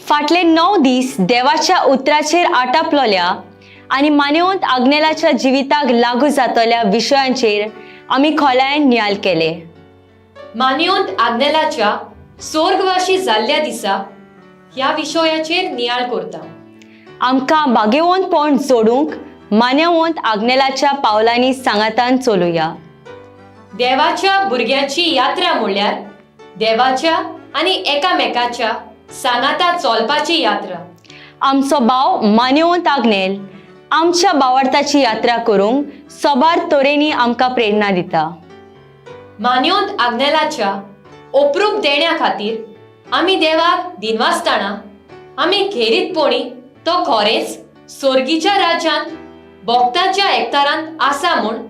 फाटले 9 दीस देवाच्या उतराचेर आटापलोल्या आनी मानेवंत आग्नेलाच्या जिविताक लागू जातल्या विशयांचेर आमी खोलायेन नियाळ केले. मानेवंत आग्नेलाच्या सोर्गवाशी जाल्ल्या दिसा ह्या विशयाचेर नियाळ करता. आमकां बागेवंतपण जोडूंक मानेवंत आग्नेलाच्या पावलांनी सांगातान चलुया. देवाच्या भुरग्याची यात्रा म्हणल्यार देवाच्या आनी एकामेकाच्या सांगाता चलपाची यात्रा. आमचो भाव मानेवंत आग्नेल आमच्या बावडताची यात्रा करूंक सबार तरेनी आमकां प्रेरणा दिता. मानेवंत आग्नेलाच्या ओप्रूप देण्या खातीर आमी देवाक दिनवासतना आमी खेरीतपणी तो खरेंच सोर्गीच्या राज्यांत भोक्ताच्या एकतारांत आसा म्हूण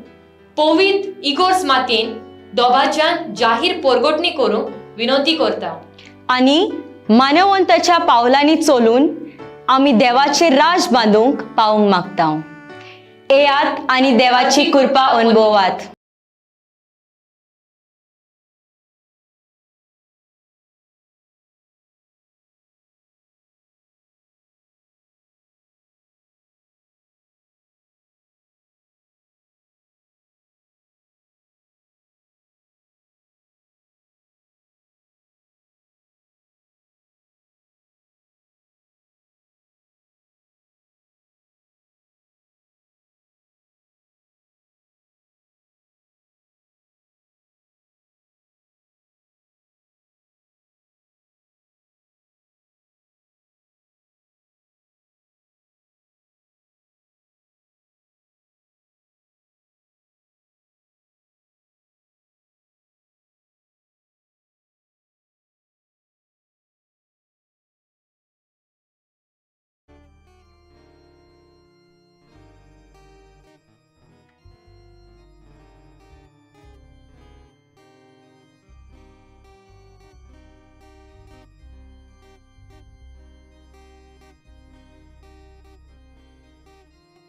पवित्र इगोर्स मातयेन दोबाच्यान जाहीर पोरगोटणी करूंक विनंती करता. आनी मानवंताच्या पावलांनी चलून आमी देवाचें राज बांदूंक पावूंक मागता. येयात आनी देवाची कृपा अनुभवात.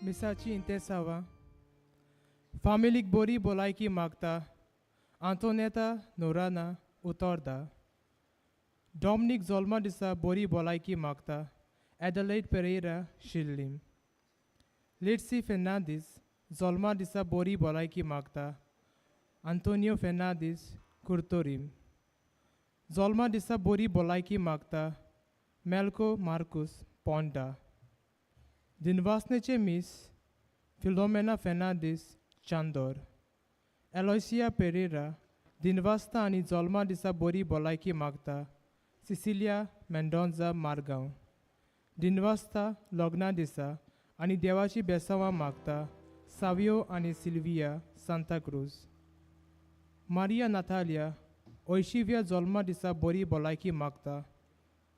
मिसाची इंतेसावा फामिलीक बोरी भलायकी मागता. आंतोनेता नोराना उतोर्दा. डॉमनीक जोल्मा दिसा बोरी भलायकी मागता. एडलेट पेरेरा शिल्लीम. लिट्सी फेर्नांदीस जोल्मा दिसा बोरी भलायकी मागता. आंतोनियो फेर्नांदीस कुर्तोरीम जोल्मा दिसा बोरी भलायकी मागता. मेल्को मार्कूस पोंडा. दिनवासनेचे मीस फिलोमेना फेर्नांदीस चांदोर. एलोयसिया पेरेरा दिनवासता आनी जोल्मा दिसा बोरी भलायकी मागता. सिसिलिया मेंडोन्जा मारगांव दिनवासता लग्ना दिसा आनी देवाची बेसांवां मागता. सावियो आनी सिल्विया सांताक्रूज. मारिया नाथालिया ओयशिव्या जोल्मा दिसा बोरी भलायकी मागता.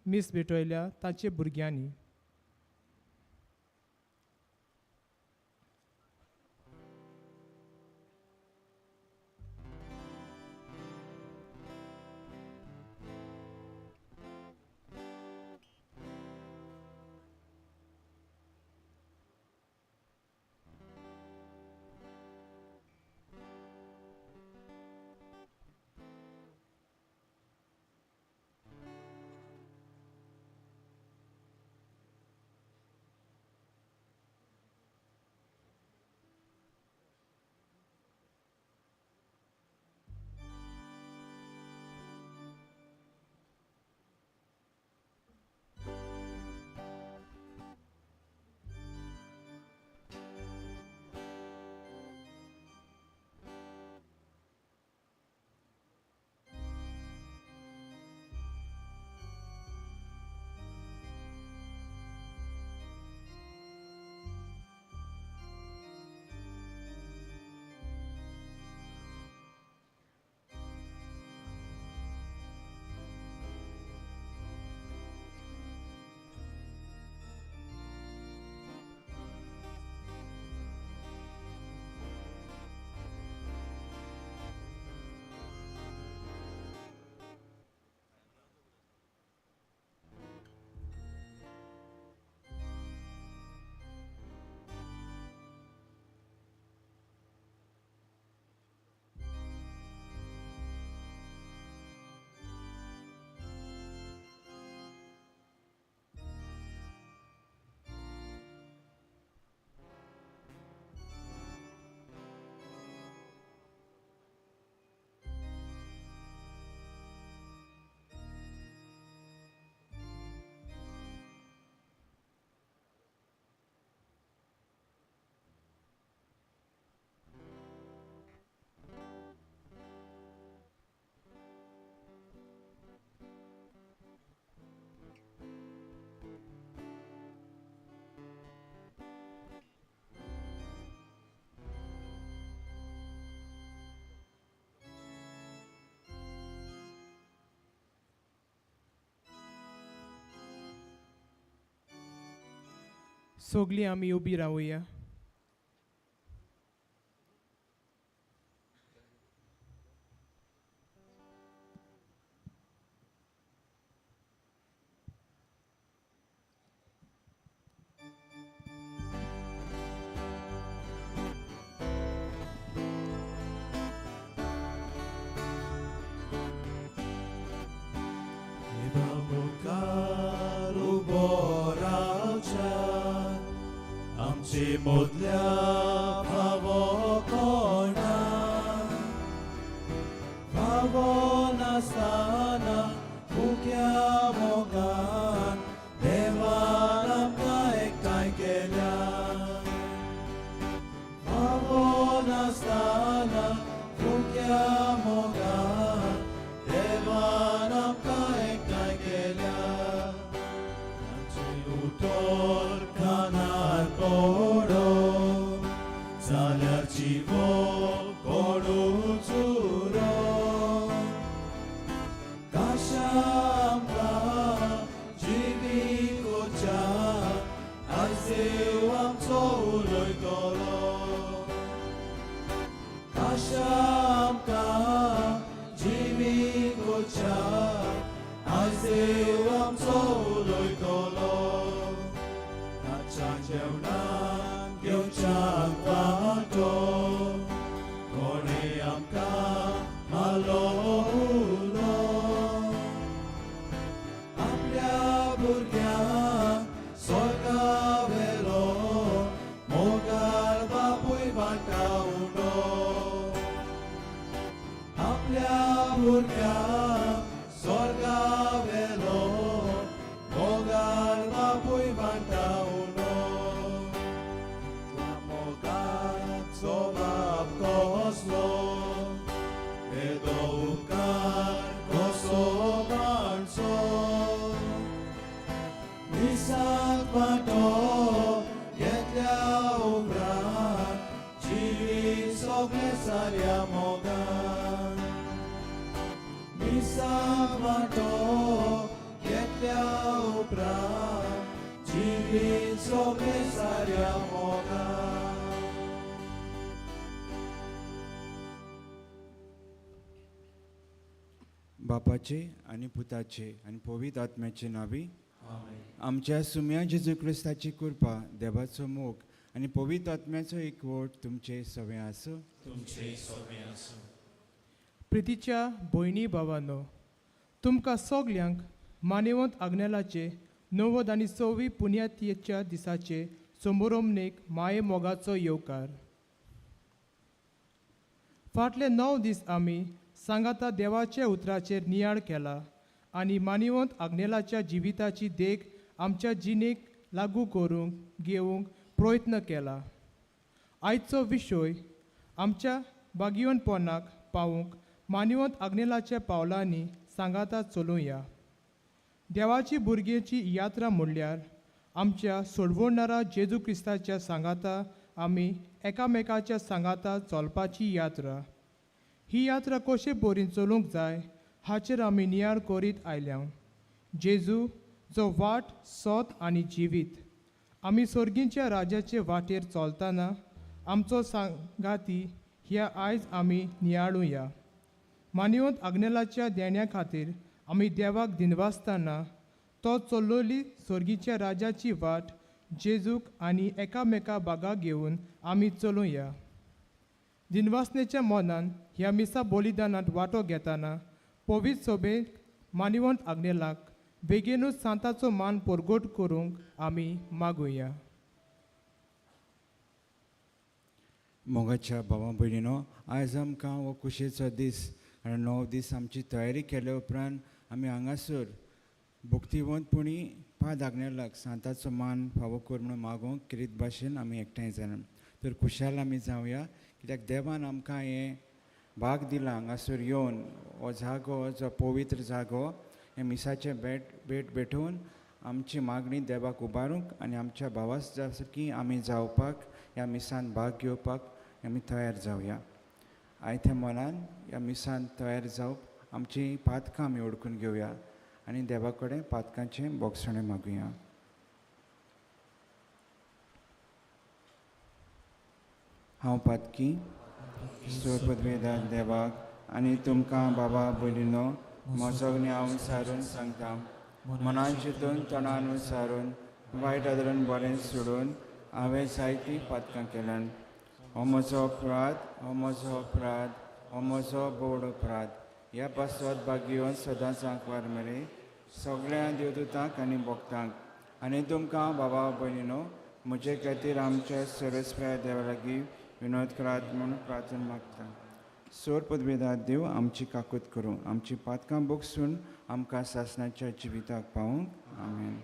मीस भेटयल्या तांचे भुरग्यांनी. सगलीं आमी उबी रावया. आमचे मोदल्या भावो कोणा भावो नासतना फुक्या मोगान देवान आमकां एकठांय केल्या. भावो नासतना फुक्या मोगान देवान आमकां एकठांय केल्या. आमचे उतर कानार पडो जाल्यार जिवो कोडू चुरो काशा आमकां जिवी कोच्या आयज देव आमचो उलयतलो. काशा आमकां जिवी कोच्या आयज देव आमचो उलयतलो. नाच्या जेवणाक घेवच्याक वांटो कोणें आमकां मारलो उलो आपल्या भुरग्यांक स्वर्गावेलो मोगाळ बापूय वांटा उडो. आपल्या भुरग्यांक स्वर्गावेलो मोगाळ बापूय वांटा उडो. त्या मोगाचो बाप कसलो येदो उपकार कसो माणसो मिसाक वांटो घेतल्या उपरांत जिवीत सगळें साऱ्या मोगान. मिसाक वांटो घेतल्या उपरांत जिवीत सगळें साऱ्या मोगान. बापाचे आनी पुताचे आनी पवित्र आत्म्याचे नावी आमच्या सुम्या जेजू क्रिस्ताची कृपा, देवाचो मोग आनी पवित्र आत्म्याचो एकवट तुमचे सवें आसूं. तुमचे सवें आसूं. प्रितीच्या भयणी भावांनो, तुमकां सगल्यांक मानेवंत आग्नेलाचे 94 आनी 24 पुण्यातियेच्या दिसाचे सोमोरोमनेक माये मोगाचो येवकार. फाटले 9 दीस आमी सांगाता देवाच्या उतराचेर नियाळ केला आनी मानिवंत आग्नेलाच्या जिविताची देख आमच्या जिणेक लागू करूंक घेवंक प्रयत्न केला. आयचो विशय आमच्या बागिवनपणाक पावूंक मानिवंत आग्नेलाच्या पावलांनी सांगाता चलुया. देवाची भुरग्यांची यात्रा म्हणल्यार आमच्या सोडवणारा जेजू क्रिस्ताच्या सांगाता आमी एकामेकाच्या सांगाता चलपाची यात्रा. ही यात्रा कशे बरी चलूंक जाय हाचेर आमी नियाळ करीत आयल्या. जेजू जो वाट, सोत आनी जिवीत, आमी सर्गीच्या राजाचे वाटेर चलतना आमचो सांगाती ह्या आयज आमी नियाळुया. मानिवंत आग्नेलाच्या देण्या खातीर आमी देवाक दिनवासतना तो चलोवली सर्गीच्या राजाची वाट जेजूक आनी एकामेका बागा घेवन आमी चलुया. दिनवासनेच्या मनान ह्या मिसा बलिदानांत वांटो घेतना पवित्र सोबेक मानिवंत आग्नेलाक बेगीनूच सांताचो मान परगट करूंक आमी मागुया. मोगाच्या भावा भयणीनो, आयज आमकां हो खुशयेचो दीस, कारण 9 दीस आमची तयारी केल्या उपरांत आमी हांगासर भक्तिवंतपणी पाद आग्नेलाक सांताचो मान फावो कर म्हणून मागोवंक किरीत भाशेन आमी एकठांय जाल्या. तर खुशाल आमी जावया कित्याक देवान आमकां हें भाग दिलां हांगासर येवन हो जागो जो पवित्र जागो हें मिसाचें भेट भेटोवन आमची मागणी देवाक उबारूंक आनी आमच्या भावास सारकी आमी जावपाक ह्या मिसान भाग घेवपाक आमी तयार जावया. आयत्या मनान ह्या मिसान तयार जावप आमची पातकां आमी ओळखून घेवया आनी देवा कडेन पातकांचें बोगसणें मागुया. हांव पातकी सोरपदवेदार देवाक आनी तुमकां बाबा भयणीनो म्हजो हांव सारून सांगता मनान चिंतून तोंडान सारून वायट आदरून बरें सोडून हांवें जायतीं पातकां केल्यान. हो म्हजो अपराध, हो म्हजो अपराध, हो म्हजो बोड अपराध. ह्या पासत भाग्यवंत सदांच आंकवार मेरे सगळ्या देवदूतांक आनी भक्तांक आनी तुमकां बाबा भयणीनो म्हजे खातीर आमच्या सर्वेस्पर देवा लागीं विनोद करात म्हूण प्रार्थना मागता. सोर पदवेदार देव आमची काकूत करूं, आमची पातकां बोगसून आमकां सासणाच्या जिविताक पावूंक. आमेन.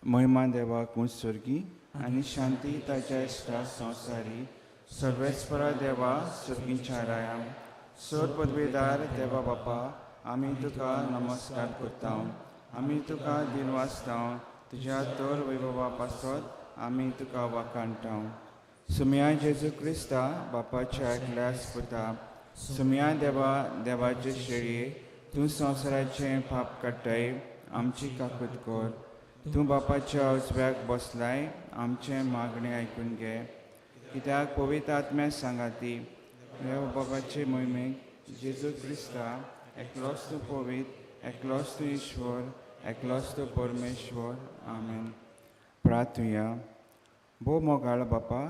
महिमा देवाक उंच स्वर्गी आनी शांती ताच्या इश्टा संवसारी. सर्वेस्परा देवा स्वर्गीच्या राया, सोर पदवेदार देवा बापा, आमी तुका नमस्कार करता, आमी तुका दिनवासता, तुज्या तर वैभवा पासत आमी तुका वाखाणटा. सुमया जेजू क्रिस्ता बापाच्या एकल्यास पुता, सुमया देवा देवाचे शेळये, तूं संवसाराचें पाप काडटाय, आमची काकूत कर. तूं बापाच्या उजव्याक बसलाय, आमचें मागणें आयकून घे. कित्याक पवित्र आत्म्या सांगाती देव बाबाचे मोहिमेक जेजू क्रिस्ता एकलोच तूं पवित्र, एकलोच तूं ईश्वर, एकलोच तूं परमेश्वर. आमेन. प्रार्थुया. भोव मोगाळ बापा,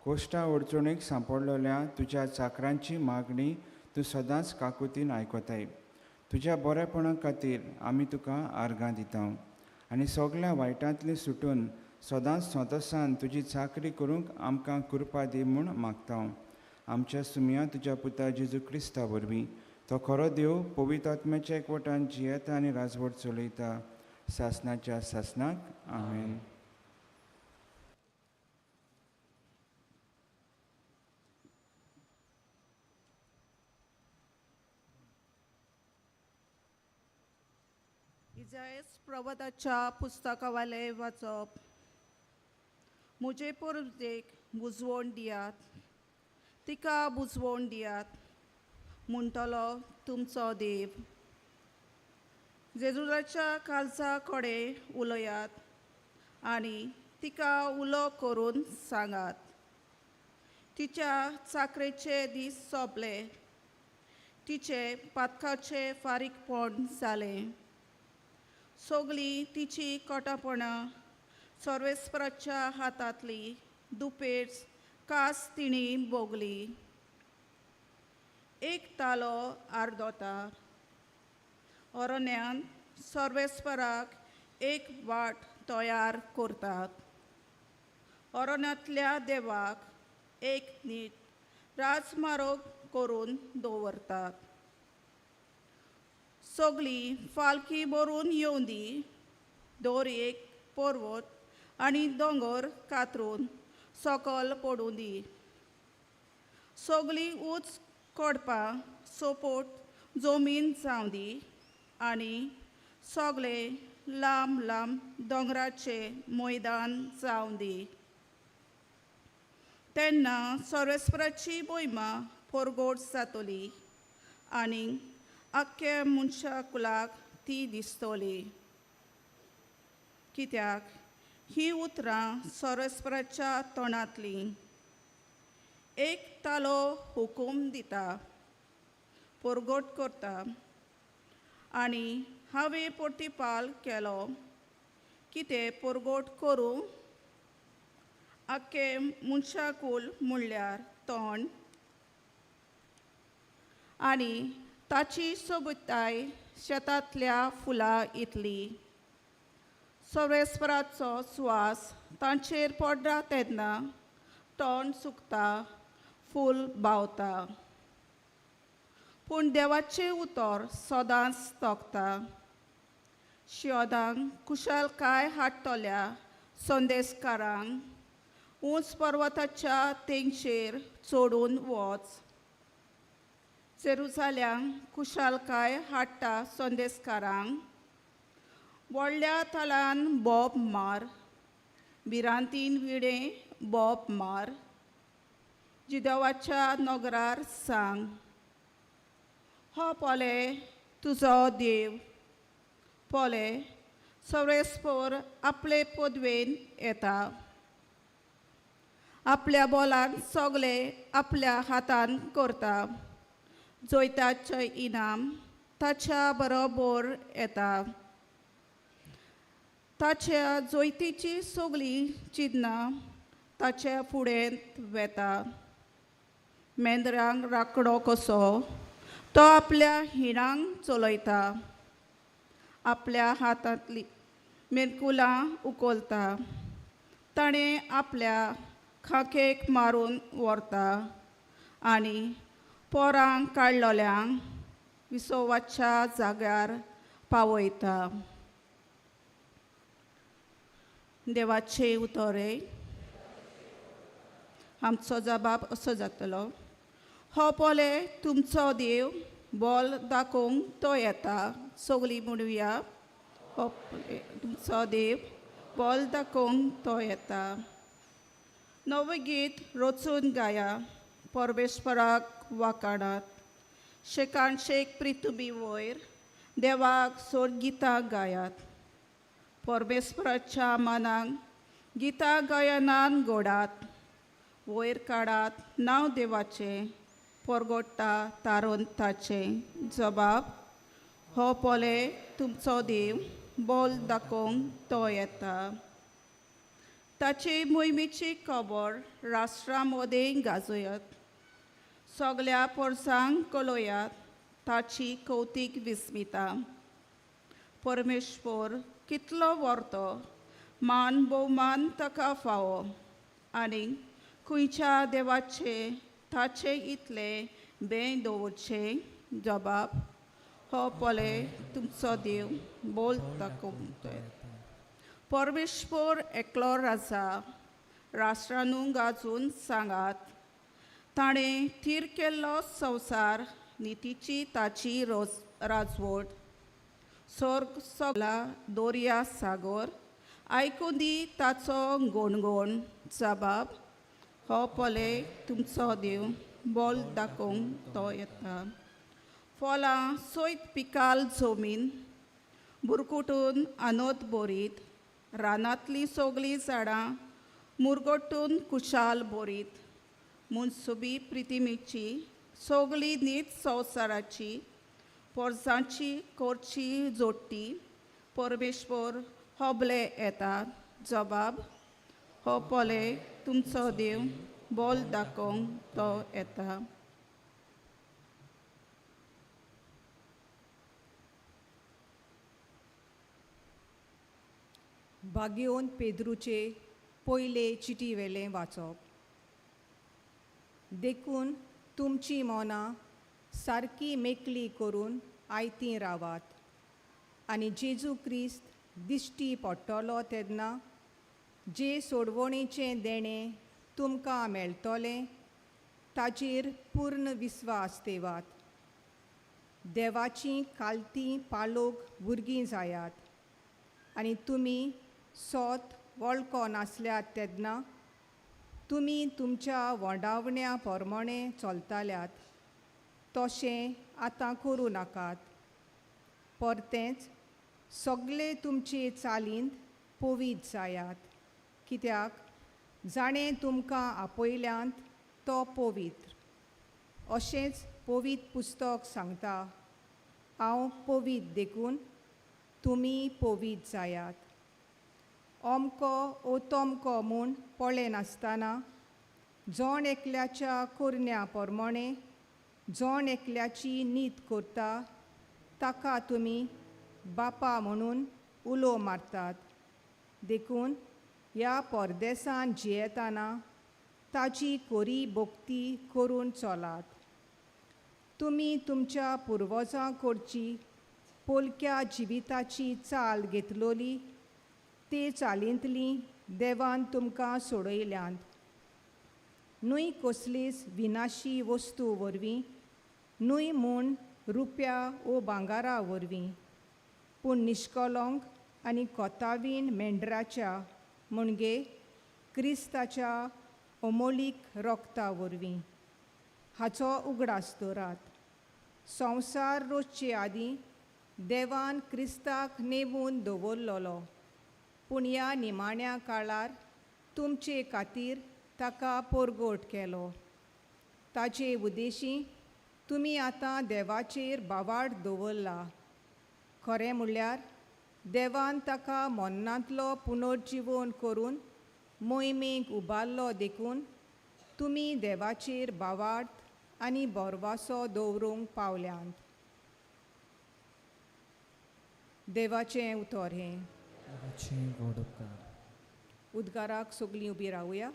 कोश्टा अडचणीक सांपडलेल्या तुज्या चाकरांची मागणी तूं सदांच काकुतीन आयकताय. तुज्या बरेपणा खातीर आमी तुका आर्गां दिता आनी सगळ्या वायटांतली सुटून सदांच संतोसान तुजी चाकरी करूंक आमकां कृपा दी म्हूण मागता. आमच्या सुमया तुज्या पुता जेजू क्रिस्ता वरवीं, तो खरो देव पवित्र आत्म्याच्या एकवटान जियेता आनी राजवट चलयता सासणाच्या सासणाक. आमेन. इजायस प्रवदाच्या पुस्तकावाले वाचप. म्हजे परजेक बुजवण दियात, तिका बुजवण दियात म्हणटलो तुमचो देव. जेजुलाच्या काळजा कडेन उलयात आनी तिका उलो करून सांगात, तिच्या चाकरेचे दीस सोंपले, तिचे पातकाचे फारीकपण जालें. सगळीं तिची कोटापणां सर्वेस्पराच्या हातांतली दुपेट कास तिणी भोगली. एक तालो आर्दोता अरण्यांत सर्वेस्पराक एक वाट तयार करतात, अरण्यांतल्या देवाक एक नीट राजमार्ग करून दवरतात. सगळीं फालकी भरून येवं दी, दर एक पर्वत आनी दोंगर कातरून सकल पडूं दी. सगळीं उंच कोडपां सोपोट जमीन जावं दी आनी सगळे लांब लांब दोंगराचे मैदान जावं दी. तेन्ना सर्वेस्पराची मोहिमा परगट जातली आनी आख्ख्या मनशा कुलाक ती दिसतली. कित्याक ही उतरां सर्वेस्पराच्या तोंडांतलीं. एक तालो हुकूम दिता, परगट करता आनी हांवें प्रतिपाल केलो. कितें परगट करूं? आख्खें मनशाकूल म्हणल्यार तोंड आनी ताची सोबताय शेतांतल्या फुलां इतली. सर्वेस्पराचो सुवास तांचेर पडटा तेन्ना तोंड सुकता, फूल बावता. पूण देवाचें उतर सदांच तोखता. शियोदांक कुशलकाय हाडटल्या संदेशकारांक उंच पर्वताच्या तेंगशेर चडून वच. जेरुजाल्यांक कुशालकाय हाडटा संदेशकारांक व्हडल्या थळान बोब मार, भिरांतीन विडे बोब मार. जिदेवाच्या नगरार सांग, हो पोले तुजो देव, पोले सर्वेस्पोर आपले पदवेन येता. आपल्या बोलान सगळे आपल्या हातान करता. जैताचें इनाम ताच्या बरोबर येता. ताच्या जैतीची सगळीं चिन्नां ताच्या फुडें वेता. मेंदरांक राखडो कसो तो आपल्या हिणांक चलयता. आपल्या हातांतली मेणकुलां उखलता. ताणें आपल्या खांकेक मारून व्हरता आनी पोरांक काडलोल्यांक विसवाच्या जाग्यार पावयता. देवाचे उतरे. आमचो जबाब असो जातलो, हो पोले तुमचो देव, बोल दाखोवंक तो येता. सगळीं म्हणुया, हो पोले तुमचो देव, बोल दाखोवंक तो येता. नवें गीत रचून गाया, परमेश्वराक वाकाणात. शेकान शेक प्रितुबी वयर देवाक सोड गितां गायात. परमेश्वराच्या मनाक गितां गायनान गोडात. वयर काडात नांव देवाचें, परगोट्टा तारून ताचें. जबाब, हो पोले तुमचो देव, बोल दाखोवंक तो येता. ताची मोहिमेची खबर राष्ट्रा मदें गाजयात. सगल्या पोरसांक कळयात ताची कौतीक विस्मिता. परमेश्वर कितलो व्हरतो, मान भोवमान ताका फावो. आनी खंयच्या देवाचे ताचे इतले बें दवरचें. जबाब, हो पोले तुमचो देव, बोल दाखोवंक तो येता. परमेश्वर एकलो राजा, राष्ट्रानू गाजून सांगात. ताणें थीर केल्लो संवसार, नितीची ताची रोज राजवट. स्वर्ग सगला दर्या सागर आयकूं दी ताचो गोणगोण. जबाब, हो पोले तुमचो देव, बोल दाखोवंक तो येता. फळां सयत पिकाल जमीन बुरकुटून आनोद बोरीत. रानांतलीं सगळीं झाडां मुरगटून कुशाल बोरीत. मुनसुबी प्रितिमेची सगळी नीत संवसाराची पोरसांची कोरची जोडटी. परमेश्वर होबले येता. जबाब, हो पोले तुमचो देव, बोल दाखोवंक तो येता. भाग्योन पेद्रूचे पयले चिटी वेलें वाचप. देखून तुमची मनां सारकी मेकळी करून आयतीं रावात आनी जेजू क्रिस्त दिश्टी पडटलो तेन्ना जे सोडवणेचें देणें तुमकां मेळटलें ताचेर पूर्ण विस्वास ठेवात. देवाचीं कालतीं पालोक भुरगीं जायात आनी तुमी सोत वळखो नासल्यात तेन्ना तुमी तुमच्या वोंडावण्या पोरमोणे चलताल्यात तशें आतां करूं नाकात. परतेंच सगळे तुमचे चालींत पवीत जायात, कित्याक जाणें तुमकां आपयल्यांत तो पवित्र. अशेंच पवीत पुस्तक सांगता, हांव पवीत देखून तुमी पवीत जायात. अमको ओ तमको म्हूण पळयनासतना जण एकल्याच्या करण्या प्रमाणें जोण एकल्याची नीत करता ताका तुमी बापा म्हणून उलो मारतात. देखून ह्या परदेसान जियेतना ताची कोरी भक्ती करून चलात. तुमी तुमच्या पुर्वजां कडची पोलक्या जिविताची चाल घेतलोली ते चालींतली देवान तुमकां सोडयल्यांत. न्हय कसलीच विनाशी वस्तू वरवीं, न्हय म्हूण रुप्या वो भांगारा वरवीं, पूण निश्कलंक आनी कोतावीन मेंढराच्या म्हणजे क्रिस्ताच्या अमोलीक रोगता वरवीं. हाचो उगडास दवरात. संवसार रोजचे आदीं देवान क्रिस्ताक नेमून दवरलेलो, पूण ह्या निमाण्या काळार तुमचे खातीर ताका पोरगोट केलो. ताचे उदेशी तुमी आतां देवाचेर बावाड दवरला. खरें म्हणल्यार देवान ताका मरणांतलो पुनर्जिवन करून मोहिमेक उबारलो, देखून तुमी देवाचेर बावाड आनी बोरवासो दवरूंक पावल्यांत. देवाचें उतर हें. उद्गाराक सगळीं उबी रावया.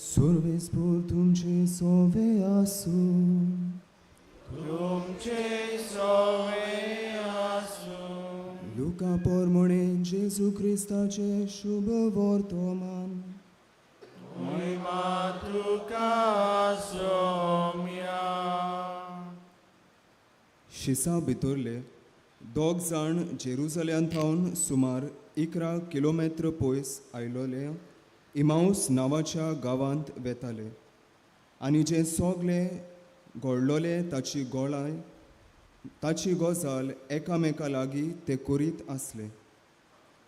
Survespor तुमचे सोवे आसूं. तुमचे सोवे आसूं. लुका पोरमोणे जेजू क्रिस्ताचे शुभ वर्तमान. महिमा तुका सोम्या. शिसा भितरले दोग जाण जेरुजल्यान थावन सुमार 11 किलोमेत्र पयस आयलोले इमाऊस नांवाच्या गांवांत वेताले आनी जें सगळें घडलोलें ताची गोळाय ताची गजाल एकामेका लागीं ते करीत आसले.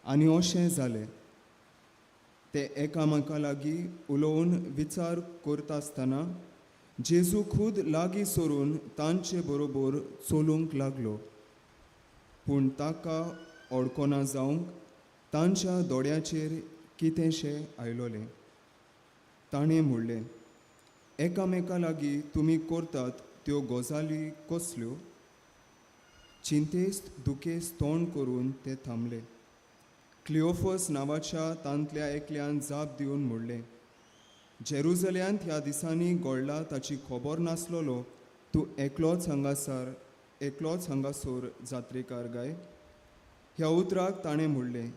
आनी अशें जालें, ते एकामेका लागीं उलोवन विचार करता आसतना जेजू खूद लागीं सरून तांचे बरोबर चलूंक लागलो. पूण ताका अडकना जावंक तांच्या दोळ्याचेर कितेंशें आयलोलें. ताणें म्हणलें, एकामेका लागीं तुमी करतात त्यो गजाली कसल्यो? चिंतेस्त दुखेस्त तोंड करून ते थांबले. क्लिओफस नांवाच्या तांतल्या एकल्यान जाप दिवन म्हणलें, जेरुजल्यांत ह्या दिसांनी घडला ताची खबर नासलोलो तूं एकलोच हांगासर जात्रेकार गाय? ह्या उतराक ताणें म्हणलें,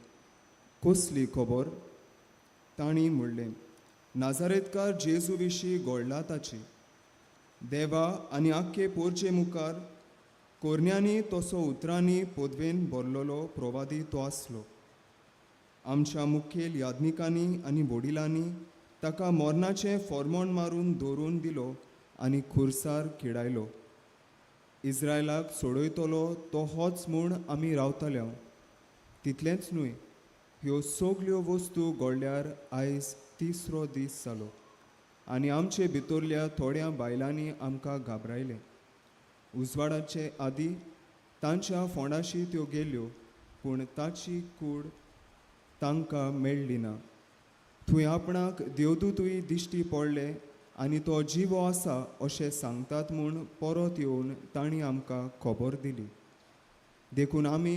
कसली खबर? तांणी म्हणलें, नाजारेतकार जेजू विशीं घडला ताची. देवा आनी आख्खे पोरचे मुखार कोरण्यांनी तसो उतरांनी पदवेन भरलेलो प्रवादी तो आसलो. आमच्या मुखेल याज्ञिकांनी आनी वडिलांनी ताका मरणाचें फॉर्मोण मारून दवरून दिलो आनी खुर्सार किडायलो. इस्रायलाक सोडयतलो तो होच म्हूण आमी रावतले. तितलेंच न्हय, ह्यो सगल्यो वस्तू घडल्यार आयज तिसरो दीस जालो आनी आमचे भितरल्या थोड्या बायलांनी आमकां घाबरायलें. उजवाडाचे आदी तांच्या फोंडाशी त्यो गेल्यो, पूण ताची कूड तांकां मेळ्ळी ना. थंय आपणाक देवदूतूय दिश्टी पडले आनी तो जिवो आसा अशें सांगतात म्हूण परत येवन तांणी आमकां खबर दिली. देखून आमी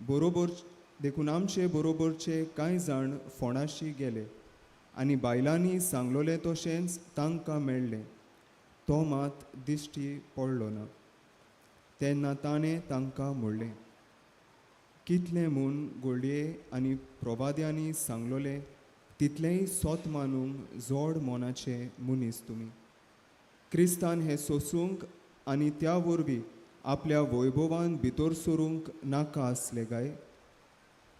बरोबर देखून आमचे बरोबरचे कांय जाण फोंडाशी गेले आनी बायलांनी सांगलोलें तशेंच तांकां मेळ्ळें. तो मात दिश्टी पडलो ना. तेन्ना ताणें तांकां म्हणलें, कितलें म्हूण घोडये आनी प्रवाद्यांनी सांगलोलें तितलेंय सोत मानूंक जोड मनाचे मनीस तुमी. क्रिस्तान हें सोसूंक आनी त्या वरवीं आपल्या वैभवान भितर सरूंक नाका आसलें काय?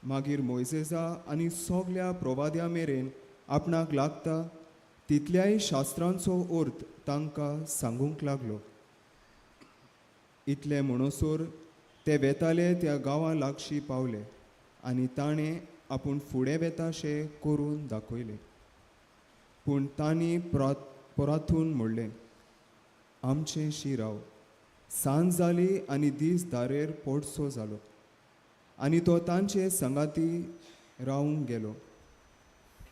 मागीर मोयजेजा आनी सगल्या प्रवाद्या मेरेन आपणाक लागता तितल्याय शास्त्रांचो अर्थ तांकां सांगूंक लागलो. इतलें म्हणसर ते वेताले त्या गांवा लागशी पावले आनी ताणें आपूण फुडें वेताशें करून दाखयलें. पूण तांणी पराथून म्हणलें, आमचें शिराव सांज जाली आनी दीस दारेर पडसो जालो. आनी तो तांचे सांगाती रावूंक गेलो.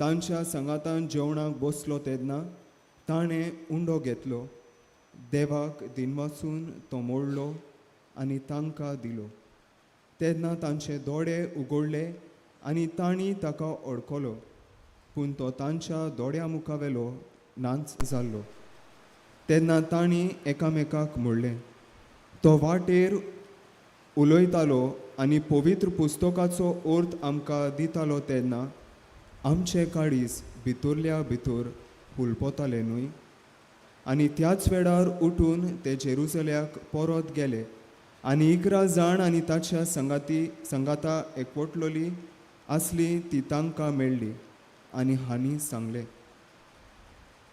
तांच्या सांगातान जेवणाक बसलो तेन्ना ताणें उंडो घेतलो, देवाक दिनवासून तो मोडलो आनी तांकां दिलो. तेन्ना तांचे दोळे उगडले आनी तांणी ताका अडकलो, पूण तो तांच्या दोळ्या मुखावेलो नाच जाल्लो. तेन्ना तांणी एकामेकाक म्हणलें, तो वाटेर उलयतालो आनी पवित्र पुस्तकाचो अर्थ आमकां दितालो तेन्ना आमचे काळीज भितरल्या भितर हुलपतालें न्हय? आनी त्याच वेळार उठून ते जेरुजल्याक परत गेले आनी 11 जाण आनी ताच्या सांगाता एकवटलोली आसली ती तांकां मेळ्ळी आनी हांणी सांगलें,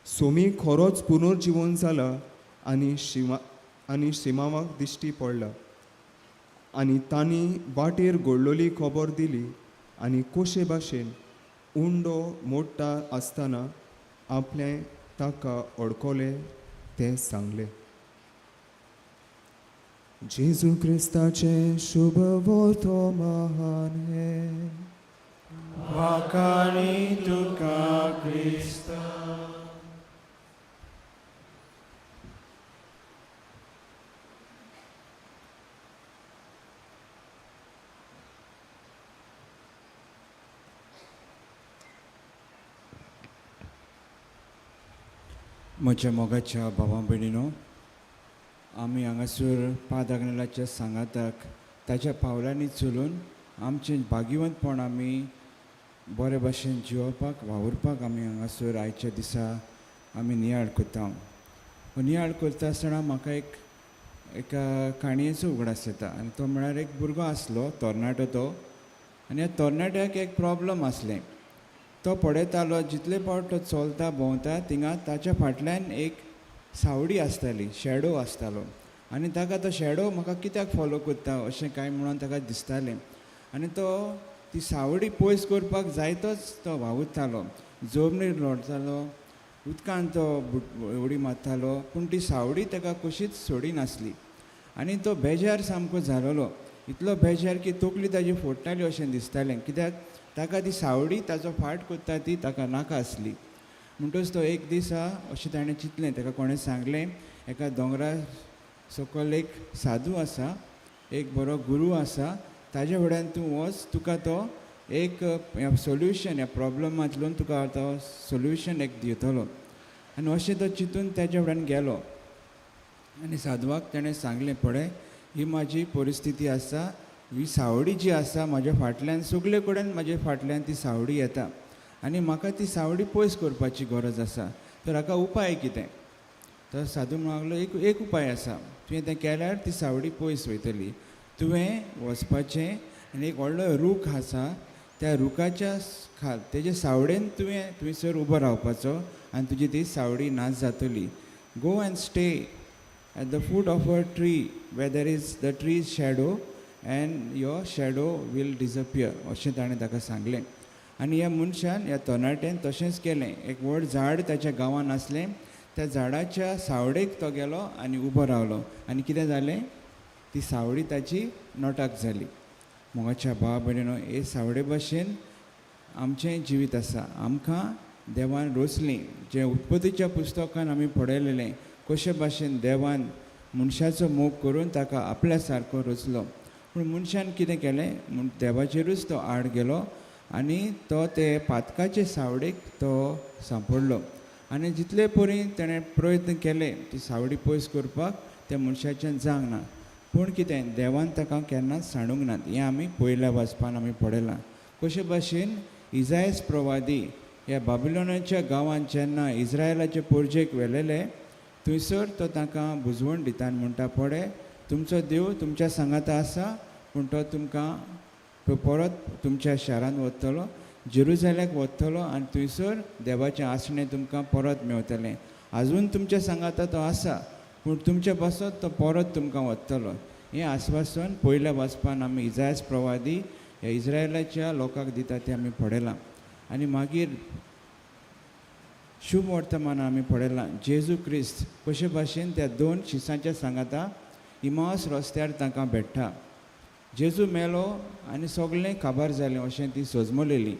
सोमी खरोच पुनर्जिवन जाला आनी शिमावाक दिश्टी पडला. आनी तांणी वाटेर घडलोली खबर दिली आनी कशे भाशेन उंडो मोडटा आसतना आपलें ताका अडकलें तें सांगलें. जेजू क्रिस्ताचें शुभ वर्तमान हें. वाखाणी तुका क्रिस्ता. म्हज्या मोगाच्या भावा भयणीनो, आमी हांगासर पाद आग्नेलाच्या सांगाताक ताच्या पावलांनी चलून आमचें भाग्यवंतपण आमी बरे भाशेन जिवपाक वावुरपाक आमी हांगासर आयच्या दिसा आमी नियाळ करता. नियाळ करता आसतना म्हाका एका काणयेचो उगडास येता आनी तो म्हळ्यार एक भुरगो आसलो, तरणाटो तो, आनी ह्या तरणाट्याक एक प्रॉब्लम आसलें. तो पळयतालो जितले पावट तो चलता भोंवता थिंगा ताच्या फाटल्यान एक सावडी आसताली, शेडो आसतालो, आनी ताका तो शेडो म्हाका कित्याक फॉलो करता अशें कांय म्हणून ताका दिसतालें. आनी तो ती सावडी पयस करपाक जायतोच तो वावुरतालो, जमनीर लोळटालो, उदकान तो उडी मारतालो, पूण ती सावडी ताका कशीच सोडिनासली. आनी तो बेजार सामको जालोलो, इतलो बेजार की तकली ताजी फोडटाली अशें दिसतालें, कित्याक ताका ती सावडी ताचो फाट करता ती ताका नाका आसली. म्हणटच तो एक दिसा अशें ताणें चिंतलें, ताका कोणें सांगलें एका दोंगरा सकयल एक साधू आसा, एक बरो गुरू आसा, ताज्या फुड्यान तूं वच, तुका तो एक सोल्युशन ह्या प्रॉब्लमांतल्यान तुका तो सोल्युशन एक दितलो. आनी अशें तो चिंतून ताज्या फुड्यान गेलो आनी साधवाक ताणें सांगलें, पळय ही म्हाजी परिस्थिती आसा, ही सावडी जी आसा म्हाज्या फाटल्यान सगळे कडेन म्हाज्या फाटल्यान ती सावडी येता आनी म्हाका ती सावडी पयस करपाची गरज आसा, तर हाका उपाय कितें? तर साधू म्हणूंक लागलो, एक उपाय आसा, तुवें तें केल्यार ती सावडी पयस वयतली. तुवें वचपाचें आनी एक व्हडलो रूख आसा, त्या रुखाच्या खाल तेजे सावडेन तुवें थंयसर उबो रावपाचो आनी तुजी ती सावडी नाच जातली. Go and stay at the foot of a tree where there is the tree's shadow and your shadow will disappear, अशें ताणें ताका सांगलें. आनी ह्या मनशान, ह्या तरणाट्यान तशेंच केलें. एक व्हड झाड ताच्या गांवान आसलें, त्या झाडाच्या सावडेक तो गेलो आनी उबो रावलो आनी कितें जालें, ती सावडी ताची नोटाक जाली. मोगाच्या भाव भयणीनो, हे सावडे भशेन आमचें जिवीत आसा. आमकां देवान रोचलीं जें उत्पत्तीच्या पुस्तकान आमी पळयलेलें कशे भाशेन देवान मनशाचो मोग करून ताका आपल्या सारको रचलो. पूण मनशान कितें केलें म्हूण देवाचेरूच तो आड गेलो आनी तो ते पातकाचे सावडीक तो सांपडलो आनी जितले परी तेणें प्रयत्न केले ती सावडी पयस करपाक त्या मनशाच्यान जावंक ना. पूण कितें देवान ताका केन्नाच सांडूंक ना हें आमी पयल्या वाचपान आमी पळयलां. कशे भाशेन इजायस प्रवादी ह्या बाबिलोनाच्या गांवांत जेन्ना इज्रायलाचे पोरजेक व्हेलेले थंयसर तो तांकां बुजवण दिता आनी म्हणटा पळय तुमचो देव तुमच्या सांगाता आसा पूण तो तुमकां परत तुमच्या शारांत वतलो जेरुजाल्याक वतलो आनी थंयसर देवाचें आसणें तुमकां परत मेवतलें. आजून तुमच्या सांगाता तो आसा पूण तुमच्या पासत तो परत तुमकां वतलो. हें आस्वासन पयल्या वाचपान आमी इजायस प्रवादी ह्या इज्रायलाच्या लोकांक दिता तें आमी पळयलां. आनी मागीर शुभ वर्तमान आमी पळयलां जेजू क्रिस्त कशे भाशेन त्या दोन शिसांच्या सांगाता इमावस रस्त्यार तांकां भेट्टा. जेजू मेलो आनी सगळें काबार जालें अशें ती सजमलेली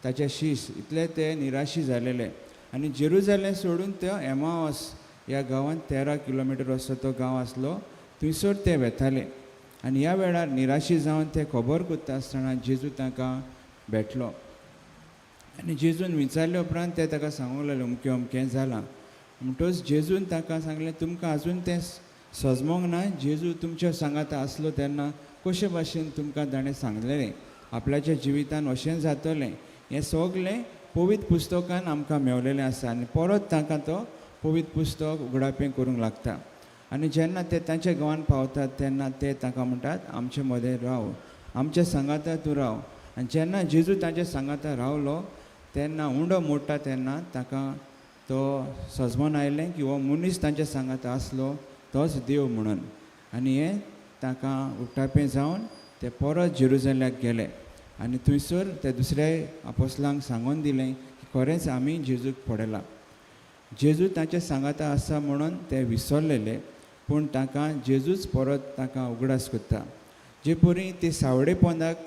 ताचे शीस इतले ते निराशी जालेले आनी जेरुजालें सोडून ते एमावस ह्या गांवांत 13 किलोमिटर असो तो गांव आसलो थंयसर ते वेताले आनी ह्या वेळार निराशी जावन ते खबर करता आसतना जेजू तांकां भेटलो आनी जेजून विचारले उपरांत ते ताका सांगूंक लागले अमकें अमकें जालां. म्हणटच जेजून तांकां सांगलें तुमकां आजून तें सजमोंक ना. जेजू तुमच्या सांगाता आसलो तेन्ना कशे भाशेन तुमकां ताणें सांगलेलें आपल्याच्या जिवितान अशें जातलें हें सगलें पवित्र पुस्तकान आमकां मेवलेलें आसा. आनी परत तांकां तो पवित्र पुस्तक उगडापें करूंक लागता आनी जेन्ना ते तांच्या गांवांत पावतात तेन्ना ते तांकां म्हणटात आमचे मदें राव आमच्या सांगाता तूं राव. आनी जेन्ना जेजू तांच्या सांगाता रावलो तेन्ना उंडो मोडटा तेन्ना ताका तो सजमोन आयलें की हो मनीस तांच्या सांगाता आसलो तोच देव म्हणून. आनी हें तांकां उकटापें जावन ते परत जेरुजाल्याक गेले आनी थंयसर ते दुसऱ्या आपोसलांक सांगून दिलें की खरेंच आमी जेजूक पळयला. जेजू तांच्या सांगाता आसा म्हणून ते विसरलेले पूण तांकां जेजूच परत तांकां उगडास करता. जे परी ते सावडे पोंदाक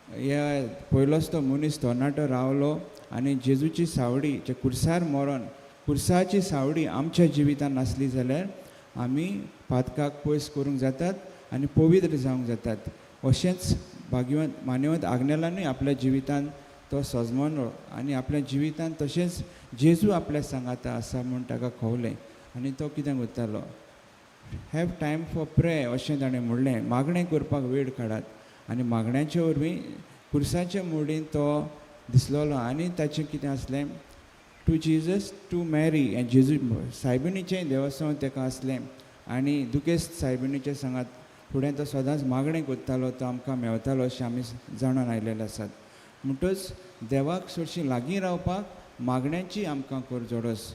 ह्या पयलोच तो मनीस तरणाटो रावलो आनी जेजूची सावडी जे कुर्सार मरोन कुर्साची सावडी आमच्या जिवितान नासली जाल्यार आमी पातकाक पयस करूंक जातात आनी पवित्र जावंक जातात. अशेंच भाग्यवंत मान्यवंत आग्नेलानूय आपल्या जिवितान तो सजमलो आनी आपल्या जिवितान तशेंच जेजू आपल्या सांगाता आसा म्हूण ताका खोवलें आनी तो कितें करतालो have time for pray अशें ताणें म्हणलें. मागणें करपाक वेळ काडात आनी मागण्याचे वरवीं कुर्साचे मोडीन तो दिसलेलो आनी ताचें कितें आसलें टू जिजस टू मॅरी हें जेजू सायबिणीचें देवस्वांव ताका आसलें आनी दुखेस्त सायबिणीचें सांगात फुडें तो सदांच मागणें करतालो तो आमकां मेवतालो अशें आमी जाणून आयलेले आसात. म्हणटच देवाक चडशीं लागीं रावपाक मागण्याची आमकां गरजोडस.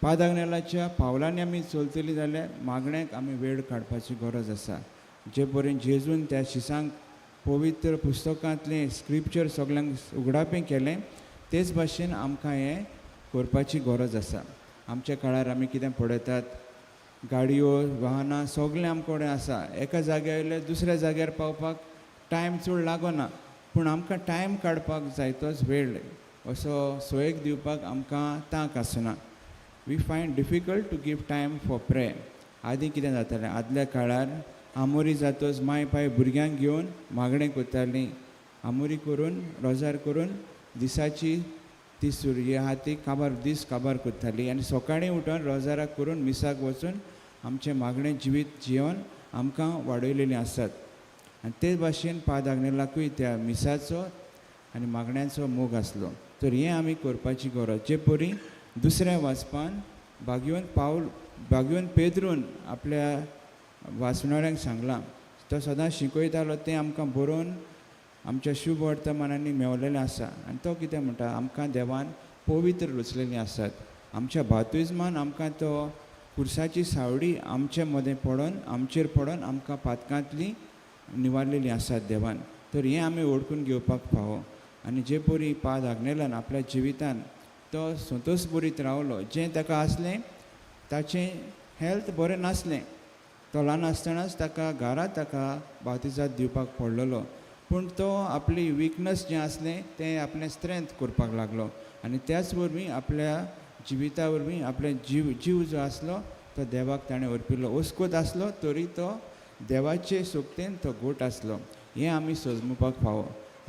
पादाग्नेलाच्या पावलांनी आमी चलतली जाल्यार मागण्याक आमी वेळ काडपाची गरज आसा. जे परेन जेजून त्या शिसांक पवित्र पुस्तकांतलें स्क्रिप्चर सगल्यांक उगडापें केलें तेच भाशेन आमकां हें करपाची गरज आसा. आमच्या काळार आमी कितें पळयतात गाडयो वाहनां सगळें आमचे कडेन आसा. एका जाग्यार वयले दुसऱ्या जाग्यार पावपाक टायम चड लागना पूण आमकां टायम काडपाक जायतोच वेळ असो सोयेक दिवपाक आमकां तांक आसना. We find difficult to give time for pray. आदीं कितें जातालें आदल्या काळार आमोरी जातच माय पाय भुरग्यांक घेवन मागणें करतालीं. आमोरी करून रोजार करून दिसाची ती सुर्य आहा ती काबार दीस काबार करताली आनी सकाळीं उठून रोजाराक करून मिसाक वचून आमचें मागणें जिवीत जिवन आमकां वाडयलेलीं आसात. आनी तेच भाशेन पाद आग्नेलाकूय त्या मिसाचो आनी मागण्यांचो मोग आसलो. तर हें आमी करपाची गरज. जे परी दुसऱ्या वाचपान भाग्यवंत पावल भाग्यवंत पेद्रून आपल्या वाचणाऱ्यांक सांगलां तो सदांच शिकयतालो तें आमकां बरोवन आमच्या शुभ वर्तमानांनी मेवलेलें आसा. आनी तो कितें म्हणटा आमकां देवान पवित्र रचलेलीं आसात. आमच्या बातुizमान आमकां तो कुर्साची सावडी आमचे मदें पडोन आमचेर पडोन आमकां पातकांतली निवारलेलीं आसात देवान. तर हें आमी वळखून घेवपाक फावो. आनी जे परी पाद आग्नेलान आपल्या जिवितान तो संतोश बरीत रावलो जें ताका आसलें ताचें हेल्थ बरें नासलें तो ल्हान आसतनाच ताका घरा ताका बातिजाद दिवपाक पडलेलो पूण तो आपली विकनस जें आसलें तें आपलें स्ट्रेंथ करपाक लागलो आनी त्याच वरवीं आपल्या जिविता वरवीं आपल्या जीव जीव जो आसलो तो देवाक ताणें अर्पिल्लो. ओस्कोत आसलो तरी तो देवाचे सोगतेन तो गोट आसलो. हें आमी सजमुपाक फावो.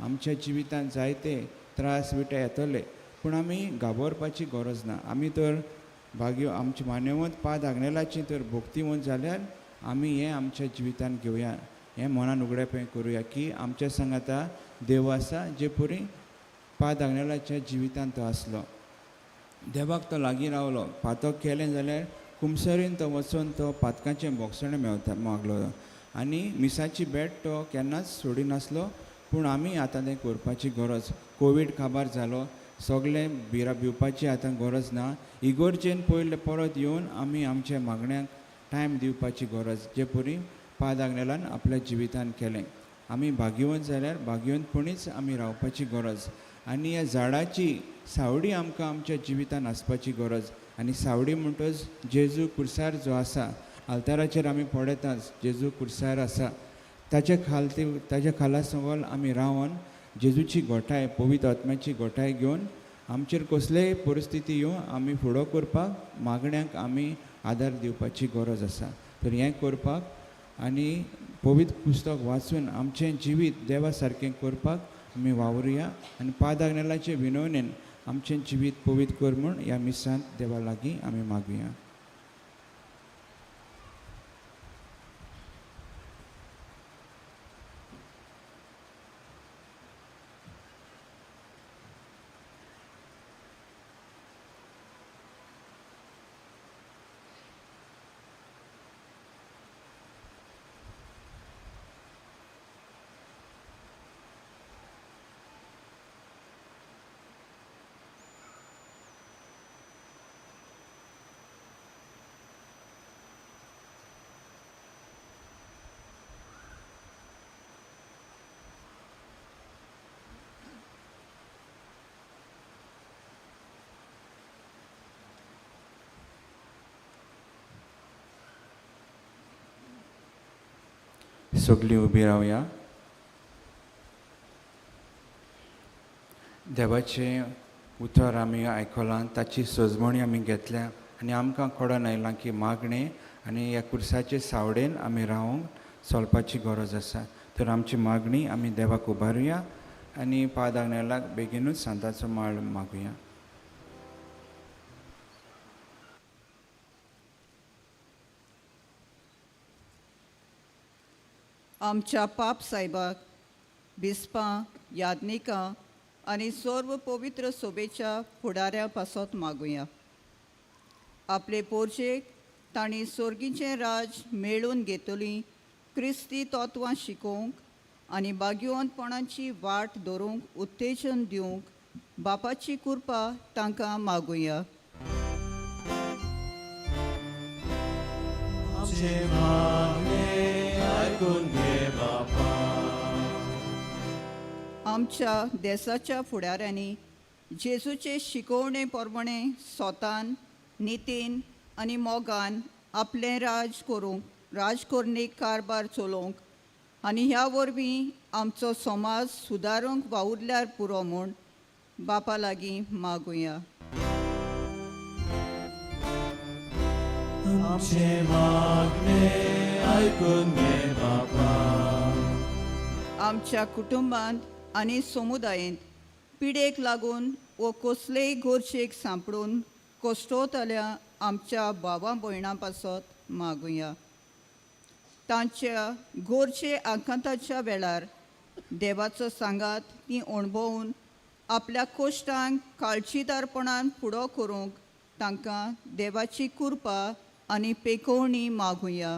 आमच्या जिवितांत जायते त्रास विटे येतले पूण आमी घाबरपाची गरज ना. आमी तर भाग्य आमचे मान्यवंत पाद आग्नेलाची तर भोक्तिवंत जाल्यार आमी हें आमच्या जिवितांत घेवया, हें मनान उगडेपें करुया की आमच्या सांगाता देव आसा जे परी पाद आग्नेलाच्या जिवितांत तो आसलो. देवाक तो लागीं रावलो. पातक केलें जाल्यार कुमसरीन तो वचून तो पातकाचें बोगसणें मेवता मागलो आनी मिसाची भेट तो केन्नाच सोडिनासलो. पूण आमी आतां तें करपाची गरज. कोवीड काबार जालो, सगळें भिरा भिवपाची आतां गरज ना. इगोर्जेन पयलें परत येवन आमी आमच्या मागण्यांक टायम दिवपाची गरज जे परी पाद आग्नेलान आपल्या जिवितान केलें. आमी भाग्यवंत जाल्यार भाग्यवंतपणीच आमी रावपाची गरज आनी ह्या झाडाची सावडी आमकां आमच्या जिवितान आसपाची गरज. आनी सावडी म्हणटच जेजू कुर्सार जो आसा आल्ताराचेर आमी पळयताच जेजू कुर्सार आसा ताचे खाल ताच्या खाला सगळ आमी रावन जेजूची गोठाय पवित्र आत्म्याची गोठाय घेवन आमचेर कसलेय परिस्थिती येवन आमी फुडो करपाक मागण्यांक आमी आदार दिवपाची गरज आसा. तर हें करपाक आनी पवित्र पुस्तक वाचून आमचें जिवीत देवा सारकें करपाक आमी वावरुया आनी पाद आग्नेलाचे विनवणेन आमचें जिवीत पवित्र कर म्हूण ह्या मिसांत देवा लागीं आमी मागुया. सगळीं उबी रावया. देवाचें उतर आमी आयकलां, ताची सजमणी आमी घेतल्या आनी आमकां कळोन आयलां की मागणें आनी ह्या कुर्साचे सावडेन आमी रावंक चलपाची गरज आसा. तर आमची मागणी आमी देवाक उबारुया आनी पाद आग्नेलाक बेगीनूच सांताचो माळ मागुया. आमच्या पाप सायबाक बिस्पां याज्ञिकां आनी सर्व पवित्र सोबेच्या फुडाऱ्या पासत मागुया. आपले पोरजेक तांणी सोर्गीचें राज मेळून घेतली क्रिस्ती तत्वां शिकोवंक आनी भाग्यवंतपणाची वाट धरूंक उत्तेजन दिवंक बापाची कृपा तांकां मागुया. आमच्या देसाच्या फुडाऱ्यांनी जेजूचे शिकोवणे प्रमाणे सोतान नितीन आनी मोगान आपलें राज करूंक राजकर्णीक कारभार चलोवंक आनी ह्या वरवीं आमचो समाज सुदारूंक वावुरल्यार पुरो म्हूण बापा लागीं मागुया. आमचें मागणें आयकून घे बापा. आमच्या कुटुंबांत आनी समुदायेंत पिडेक लागून वो कसलेय गोरशेक सांपडून कश्टवतल्या आमच्या भावा भयणां पासत मागुया. तांच्या गोरचे आकांताच्या वेळार देवाचो सांगात ती अणभवून आपल्या कोश्टांक काळजीदारपणान फुडो करूंक तांकां देवाची कृपा आनी पेकोवणी मागुया.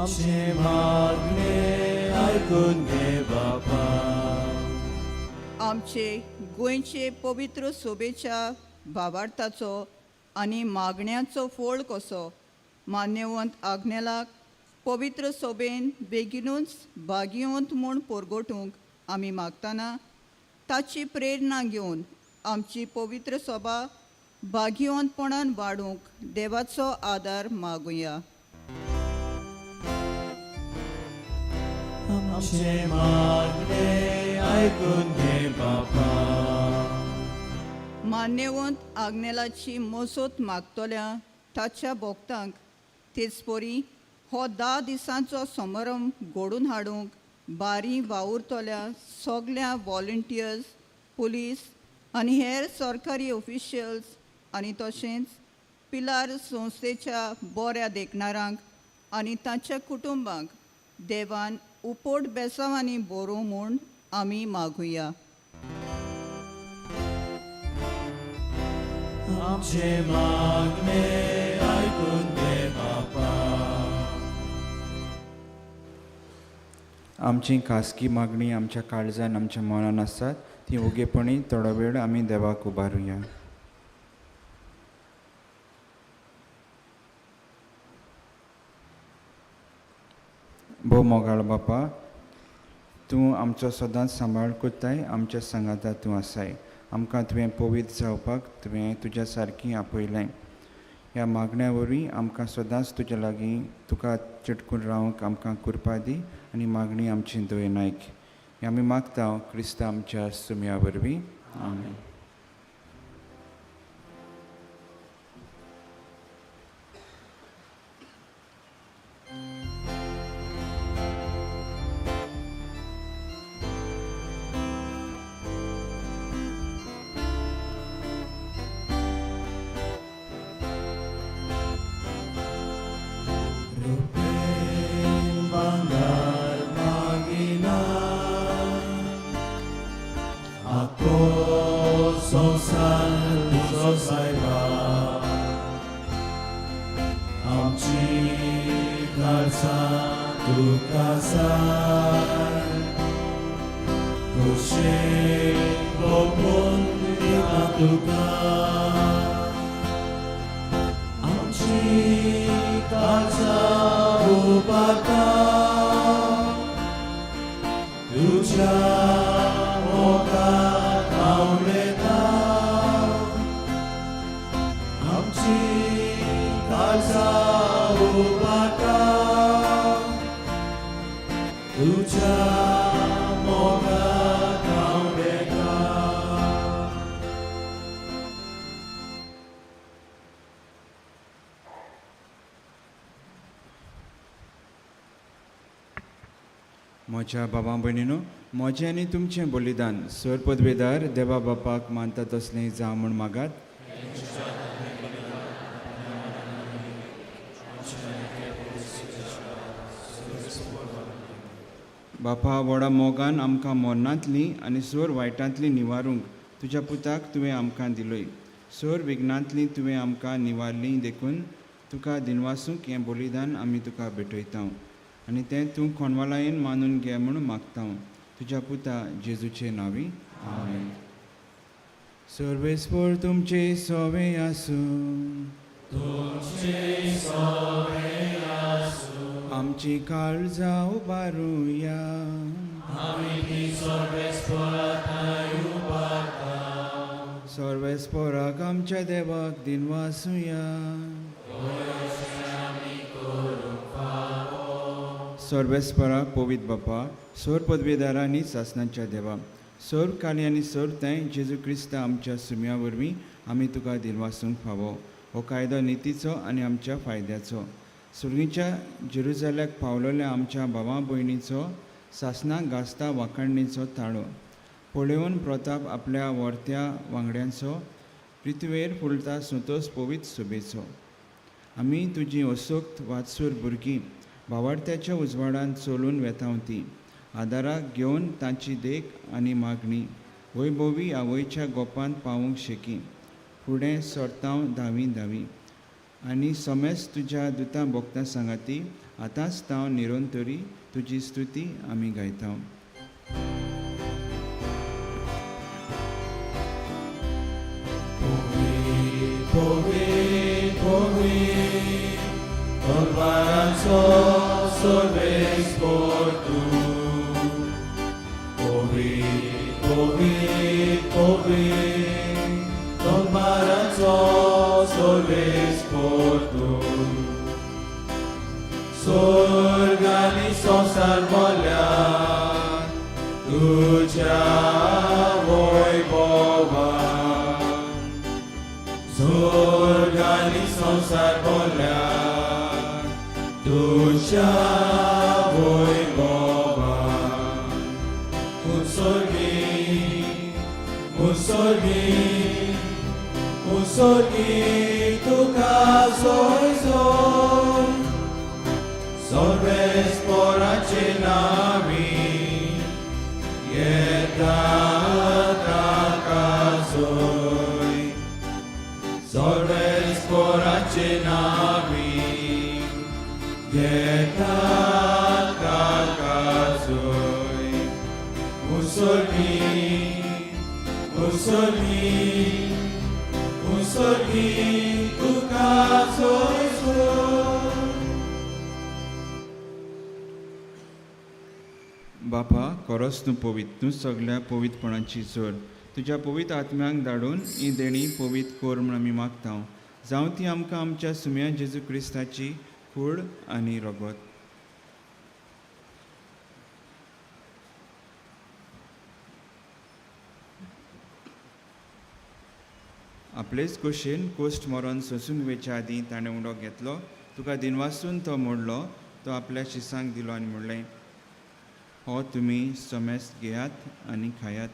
आमचें मागणें आयकून घे बापा. आमचे गोंयचे पवित्र सोबेच्या भावार्थाचो आनी मागण्याचो फोळ कसो मान्यवंत आग्नेलाक पवित्र सोबेन बेगीनूच भाग्यवंत म्हूण पोरगोटूंक आमी मागतना ताची प्रेरणा घेवन आमची पवित्र सभा भाग्यवंतपणान वाडूंक देवाचो आदार मागुया. आमचें मागणें आयकून घे बापा. मान्यवंत आग्नेलाची मजत मागतल्या ताच्या भक्तांक तेचपरी हो 10 दिसांचो समारंभ घडोवन हाडूंक बारी वावुरतल्या सगल्या व्हॉलंटियर्स, पुलीस आनी हेर सरकारी ऑफिशियल्स आनी तशेंच पिलार संस्थेच्या बऱ्या देखणारांक आनी तांच्या कुटुंबांक देवान उपोट बेसांवांनी बरोवं म्हूण आमी मागुया. आमचे मागणे आयकून घे बापा. आमची खासगी मागणी आमच्या काळजान आमच्या मनान आसात ती ओगेपणी थोडो वेळ आमी देवाक उबारुया. भोव मोगाळ बापा, तूं आमचो सदांच सांबाळ करताय, आमच्या सांगाता तूं आसाय. आमकां तुवें पवित्र जावपाक तुवें तुज्या सारकी आपयलें. ह्या मागण्या वरवीं आमकां सदांच तुज्या लागीं तुका चिटकून रावंक आमकां कृपा दी आनी मागणी आमची दयेन आयक. हें आमी मागता क्रिस्ता आमच्या सुम्या वरवीं. आमेन. म्हज्या बाबा भयणीनो, म्हजें आनी तुमचें बलिदान सर पदवेदार देवा बापाक मानता तसलें जावं म्हूण मागात. बापा, व्हडा मोगान आमकां मरणांतली आनी सोर वायटांतली निवारूंक तुज्या पुताक तुवें आमकां दिलोय. सोर विघ्नांतली तुवें आमकां निवारली देखून तुका दिनवासूंक हें बलिदान आमी तुका भेटयता आनी तें तूं कोणवालायेन मानून घे म्हूण मागता तुज्या पुता जेजूचे नांवी. आमेन. सर्वेस्पर तुमचे सोवे आसूं. आमची काळजां उबारुया. सर्वेस्पराक आमच्या देवाक दिनवासुया. सर्वेस्परा पवित्र बापा, सोर पदवेदारांनी सासणाच्या देवा, सोर काली आनी सोर थंय जेजू क्रिस्त आमच्या सुम्या वरवीं आमी तुका दिनवासूंक फावो. हो कायदो नितीचो आनी आमच्या फायद्याचो. सुर्गीच्या जेरुजाल्याक पावलोल्या आमच्या भावा भयणीचो सासणाक गाजता वाखाणणीचो ताळो पळोवन प्रताप आपल्या वर्त्या वांगड्यांचो पृथ्वेर फुलता संतोस पवित्र सोबेचो. आमी तुजी असोक्त वात्सूर भुरगीं भावार्थ्याच्या उजवाडान चलून वेता ती आदाराक घेवन तांची देख आनी मागणी वैभवी आवयच्या गोपांत पावूंक शेकी फुडें सरतांव धावी धावी आनी समेज तुज्या दुतां भोगतां सांगाती आतांच तांव निरंतरी तुजी स्तुती आमी गायता. Sorgani संसार बोल्या तुज्या वैभवान स्वर्ग आनी संवसार भरल्या तुज्या वैभवान. मुसोगी मुसोगी मुसोगी तुका जोय जोय सर्वेस्पराचे नावी येता ताका जोय सर्वेस्पराचे नावी येता ताका जोय. मुसोगी मुसोगी मुसोगी तुका जोय जोय. बापा, खरोच तूं पवित्र, तूं सगल्या पवित्रपणाची जोड. तुज्या पवित्र आत्म्यांक धाडून ही देणी पवित्र कर म्हूण आमी मागता. जावं ती आमकां आमच्या सुम्या जेजू क्रिस्ताची कूड आनी रगत. आपलेच कुशीन कोश्ट मरण सोंसून वेच्या आदीं ताणें उडो घेतलो, तुका दिनवासून तो मोडलो, तो आपल्या शिसांक दिलो आनी म्हणलें, हो तुमी समेस्त घेयात आनी खायात,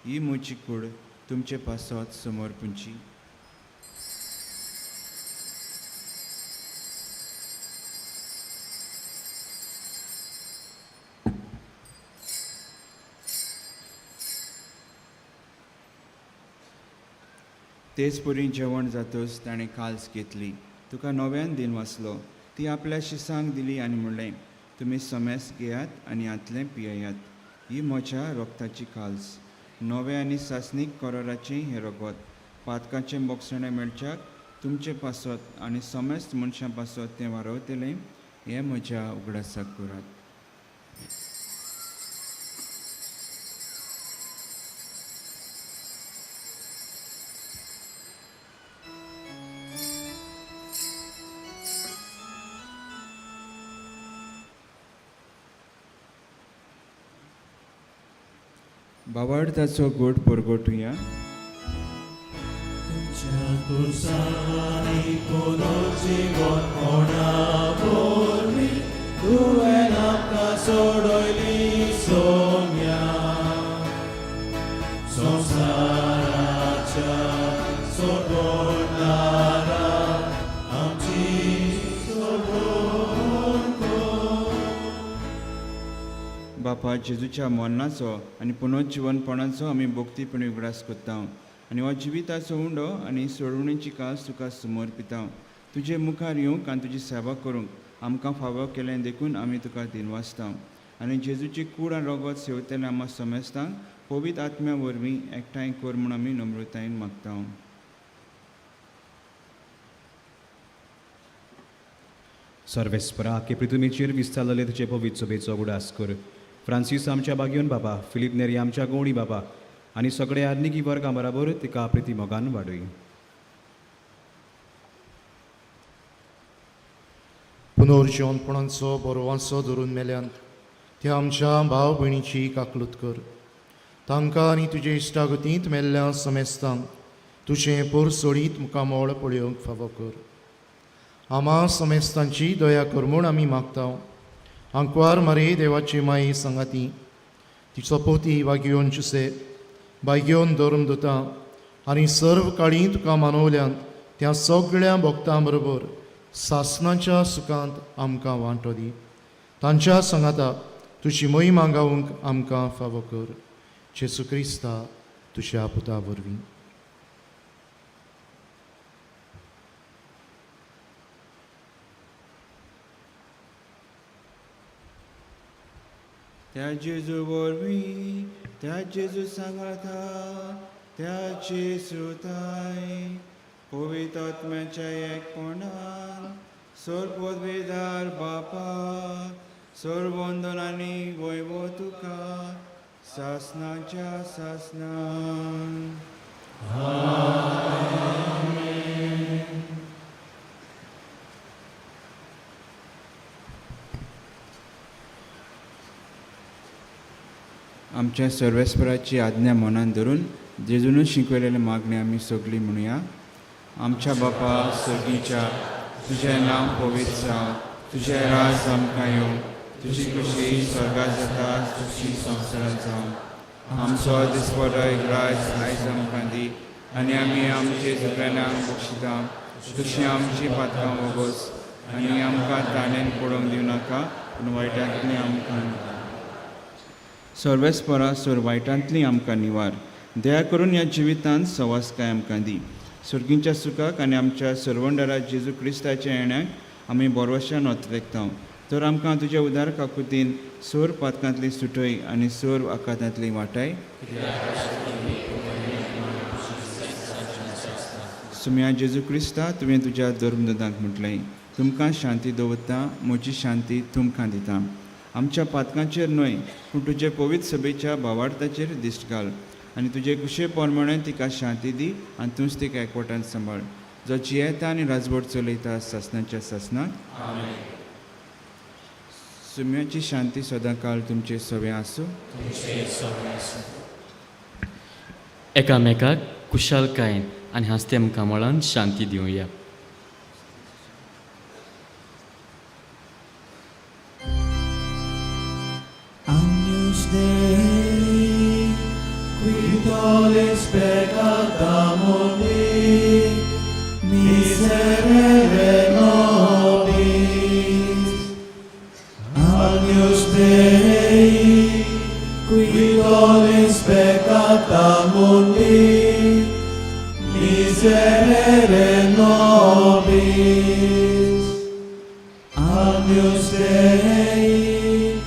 ही म्हजी कूड तुमचे पासत समर्पूंची. तेच परी जेवण जातच ताणें काल्स घेतली, तुका नव्यान दिन वाचलो, ती आपल्या शिसांक दिली आनी म्हणलें, तुमी समेस्त घेयात आनी हांतलें पियेयात, ही म्हज्या रक्ताची काल्स, नवें आनी सासणीक कराराचें हें रगत, पातकाचें बोगसणें मेळच्याक तुमचे पासत आनी समेस्त मनशां पासत तें वारवतलें, हें म्हज्या उगडासाक करात. भावार्थाचो गोड परगटुया. तुज्या पुरसांनी पुनर्जीवन कोणा वरवीं तुवें आमकां सोडयली सोम्या संवसाराच्या सोडवणारा आमची सोडवण कर. बापा, जेजूच्या मरणाचो आनी पुनर्जिवनपणाचो आमी भक्तीपणी उगडास करता आनी हो जिविताचो उंडो आनी सोडवणेची कास तुका समर्पिता. तुजे मुखार येवंक आनी तुजी सेवा करूंक आमकां फावो केलें देखून आमी तुका दिनवासता आनी जेजूची कूड आनी रगत सेवतले आमकां समेस्तांक पवित्र आत्म्या वरवीं एकठांय कर म्हूण आमी नम्रतायेन मागता. सर्वेस्परा की पृथ्वीचेर विस्तारलेले तुजे पवित्र सभेचो उगडास कर. फ्रांसीस आमच्या बागयोन बाबा, फिलीप नेरी आमच्या गोवणी बाबा आनी सगळे आर्निकी वर्गां बराबर तिका प्रिती मोगान वाडय. पुनर्जिवनपणाचो बरोवांचो धरून मेल्यान त्या आमच्या भाव भयणीची काकलूत कर. तांकां आनी तुजे इश्टागतींत मेल्ल्या समेस्तांक तुजें पोर सोडीत मुखामळ पळोवंक फावो कर. आमा समेस्तांची दया कर म्हूण आमी मागता. आंकवार मारे देवाची माई सांगाती तिचो पोती वागयोन चुसे बायगेवन धरून दोता आनी सर्व काळी तुका मानवल्यान त्या सगळ्या भक्तां बरोबर सासणाच्या सुखांत आमकां वांटो दी. तांच्या सांगाता तुजी मोहिमा गावंक आमकां फावो कर. जेजू क्रिस्ता तुज्या पुता वरवीं. त्या जेजू वरवीं, त्या जेजू सांगाता, त्या जेजूताय पवित्र आत्म्याच्या एकपणान सर्वपदवीधार बापा, सर्वंदन आनी वैभव तुका सासणाच्या सासणान. आमच्या सर्वेस्पराची आज्ञा मनान धरून जेजूनच शिकवलेले मागणी आमी सगळी म्हणुया. आमच्या बापा सर्गीच्या, तुजें नांव पवित्र जावं, तुजें राज आमकां येवं, तुजी खुशी स्वर्गात जाता तशी संवसारांत जावं. आमचो दिसवडो एक राज आयज आमकां दी आनी आमी आमचे चुकल्यांक बक्षिता तशी आमची पातकां वगोस आनी आमकां ताणेन पडोवंक दिवं नाका पूण वायटांतली आमकां सर्वेस्परा सोर वायटांतली आमकां निवार. दया करून ह्या जिवितांत सवासकाय आमकां दी. सर्गींच्या सुखाक आनी आमच्या सर्वंडरा जेजू क्रिस्ताच्या येण्याक आमी बोरवशान ओतरेकता. तर आमकां तुज्या उदार काकुतीन सोर पातकांतली सुटय आनी सोर आकातांतली वाटाय. सुम्या जेजू क्रिस्ता, तुवें तुज्या धर्मदूतांक म्हटलें, तुमकां शांती दवरता, म्हजी शांती तुमकां दिता. आमच्या पातकांचेर न्हय पूण तुजे पवित्र सभेच्या भावार्थाचेर दिश्ट घाल आनी तुजे कुशे प्रमाणे तिका शांती दी आनी तूंच तिका एकवटान सांबाळ, जो जियेता आनी राजवट चलयता सासणाच्या सासणाक. सुम्याची शांती सदांकाळ तुमचे सवे आसूं. एकामेकाक कुशालकायेन आनी हांसते मुखामळान शांती दिवया. Agnus Dei, qui tollis peccata mundi, miserere nobis. Agnus Dei, qui tollis peccata mundi, miserere nobis. Agnus Dei,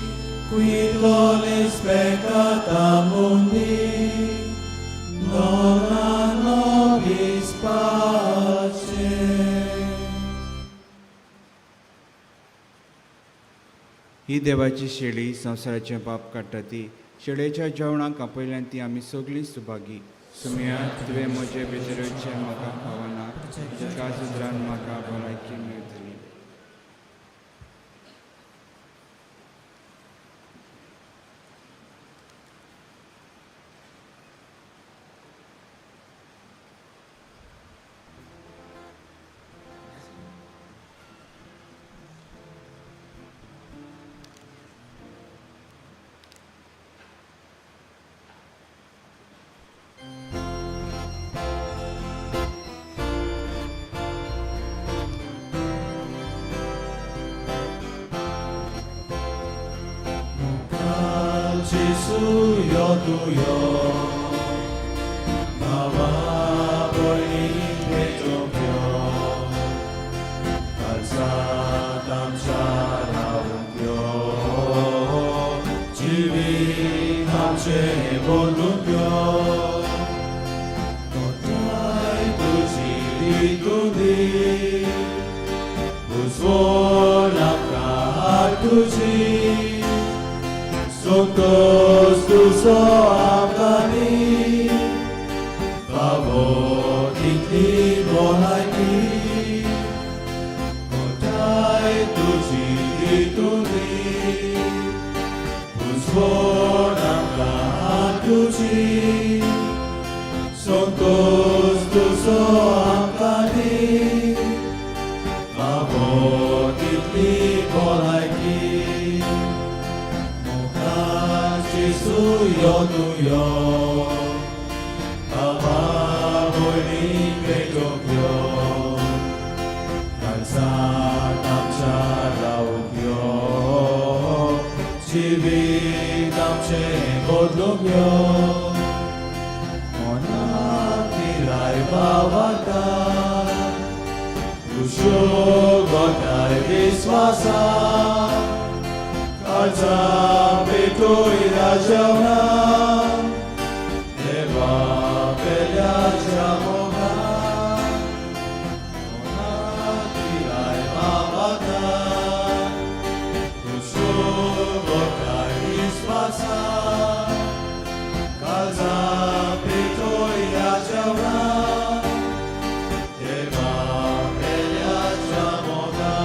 qui tollis peccata mundi, dona nobis pace. ही देवाची शेळी संवसाराचें पाप काडटा ती शेळयेच्या जेवणाक आपयल्यान ती आमी सगळीं सुभागी. सुम्या, तुवें म्हजे भितर येवचें म्हाका फावना, तुज्या सुदरान म्हाका भलायकी मेळटली. Gesù io tu io Baba boy pe Kalsatam şaraun yo Jivi amche bolun yo Kotai tuji tundi Uzvolam kahar tuji Santos tuso amkani Favotitli bolaiki Kotai tuji tundi Uzvolam kahar tuji Santos tuso amkani Favotitli bolaiki Jesu yo tu yo Baba boy pe yo Kalsa tam chara yo Jivi tam che bodlum yo Mona tirai bavata Usho gotai viswasa Kalsa petoira jauna Deva pelya jamoga Mona tirai bavata Usho gotai viswasa Kalsa petoira jauna Deva pelya jamoga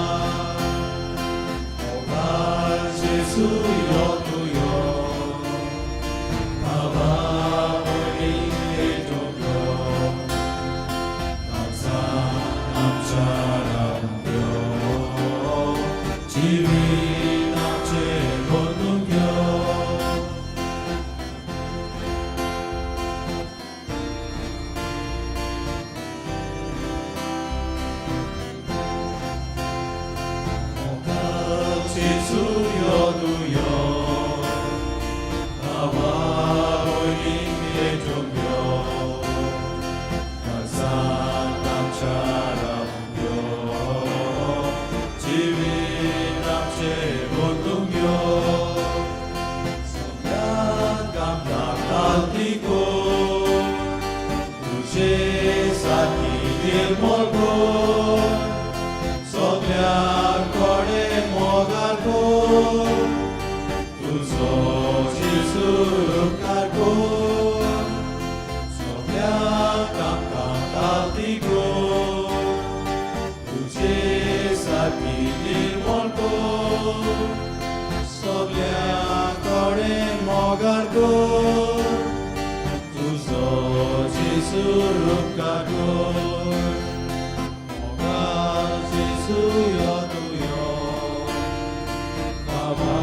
Jesu yo tu yo जिवीत आमचें बदलून यो. जेजू यो तूं यो, बाबा भयणीक भेटूंक यो, काळजांत आमच्या रावूंक यो, जिवीत आमचें बदलूंक यो. सगळ्यांक आमकां तालती कर, तुजे सारकी निर्मळ कर, सगळ्यां कडेन मोगार कर, तुजो जेजू उपकार कर, सगळ्यांक आमकां तालती कर, तुजे सारकी निर्मळ कर, सगळ्यां कडेन मोगार कर, तुजो जेजू उपकार कर. मोगार जेजू यो तूं यो, बाबा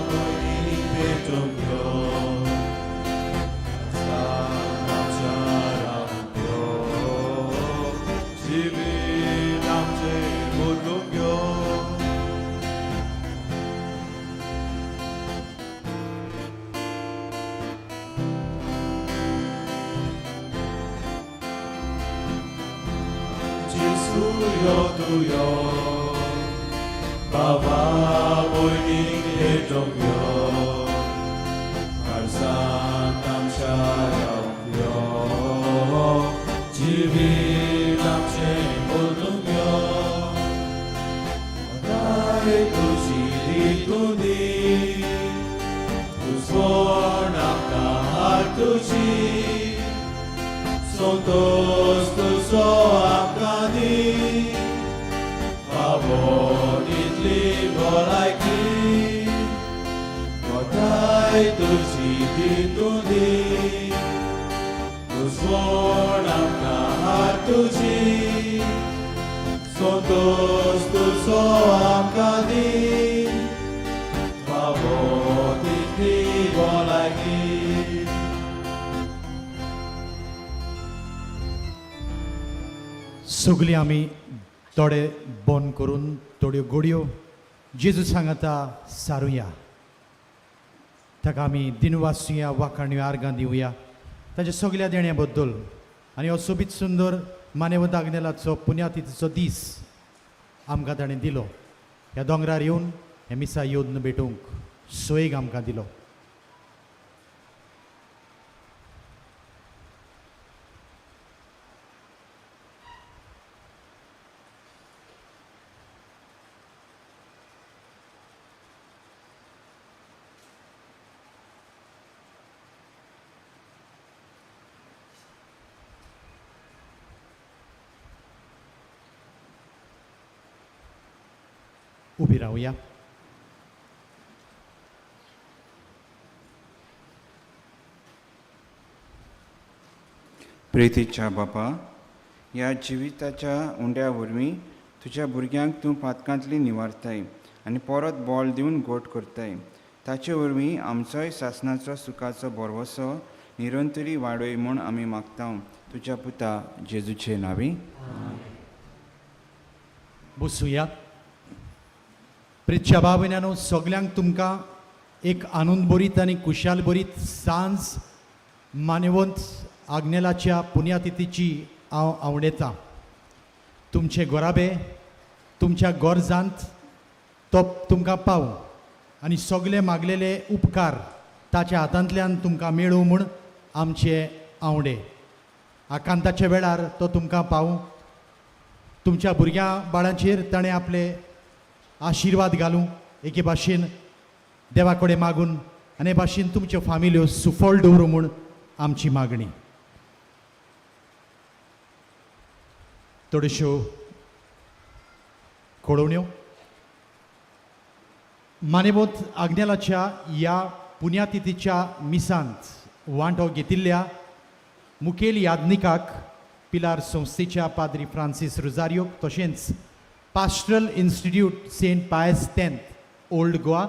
भयणीक भेटूंक यो, काळजांत आमच्या रावूंक यो, जिवीत आमचें बदलूंक यो. जेजू यो तूं यो, बाबा भयणीक भेटूंक यो, काळजांत आमच्या रावूंक यो, जिवीत आमचें बदलूंक यो. तारे तुजी रितूं दी, तुजवण आमकां हाड तुजी, संतोष तुजो आमकां दी, फावो तितली भलायकी, कोताय तुजी दितूं दी, तुजवण आमकां हाड तुजी, संतोष तुजो आमकां दी, फावो तितली भलायकी. सगलीं आमी दोळे बंद करून थोड्यो घडयो जेजू सांगाता सारुया. ताका आमी दिनवासुया, वाखाणयो, आर्गां दिवया ताच्या सगल्या देण्या बद्दल आनी हो सोबीत सुंदर मानेवत आग्नेलाचो पुण्यातिथीचो दीस आमकां ताणें दिलो. ह्या दोंगरार येवन हे मिसा येवन भेटोवंक सोयीक आमकां दिलो. उबी रावया. प्रितीच्या बापा, ह्या जिविताच्या उंड्या वरवीं तुज्या भुरग्यांक तूं पातकांतली निवारताय आनी परत बॉल दिवन गोट करताय. ताचे वरवीं आमचोय सासणाचो सुखाचो भरवसो निरंतरी वाडय म्हूण आमी मागता तुज्या पुता जेजूचे नांवी. बसुया. प्रितच्या भाव भयणांनो, सगल्यांक तुमकां एक आनंद भरीत आनी खुशाल भरीत सांज मानेवंत आग्नेलाच्या पुण्यातिथीची हांव आवडेतां. तुमचे गोराबे तुमच्या गोरजांत तो तुमकां पावूं आनी सगले मागलेले उपकार ताच्या हातांतल्यान तुमकां मेळूं म्हूण आमचे आवडे. आकांताच्या वेळार तो तुमकां पावूं. तुमच्या भुरग्यां बाळांचेर ताणें आपले आशिर्वाद घालूं एके भाशेन देवा कडेन मागून आनी हे भाशेन तुमच्यो फामिल्यो सुफळ दवरूं म्हूण आमची मागणी. थोड्योश्यो कळोवण्यो. मानेबोत आग्नेलाच्या ह्या पुण्यातिथीच्या मिसांत वांटो घेतिल्ल्या मुखेल याज्ञिकाक पिलार संस्थेच्या पाद्री फ्रांसीस रुजारियोक तशेंच Pastoral Institute Saint Pius Tenth Old Goa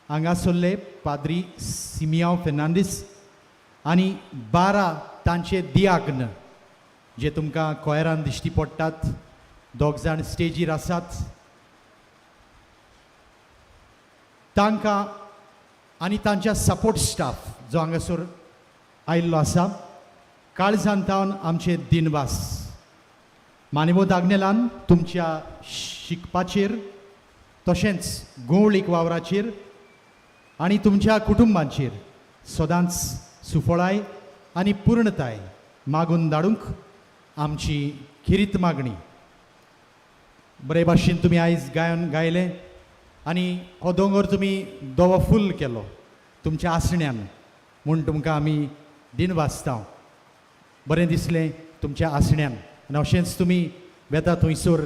हांगासरले पाद्री सिमियांव फेर्नांदीस आनी 12 तांचे दियाग्न जे तुमकां कोयरान दिश्टी पडटात. दोग जाण स्टेजीर आसात. तांकां आनी तांच्या सपोर्ट स्टाफ जो हांगासर आयिल्लो आसा काळजान तावन आमचे दिनवास. मानेवत आग्नेलान तुमच्या शिकपाचेर तशेंच गोवळीक वावराचेर आनी तुमच्या कुटुंबांचेर सदांच सुफळाय आनी पूर्णताय मागून धाडूंक आमची खेरीत मागणी. बरे भाशेन तुमी आयज गायन गायलें आनी हो दोंगर तुमी धवो फुल्ल केलो तुमच्या आसण्यान म्हूण तुमकां आमी दिनवासता. बरें दिसलें तुमच्या आसण्यान आनी अशेंच तुमी वेता थंयसर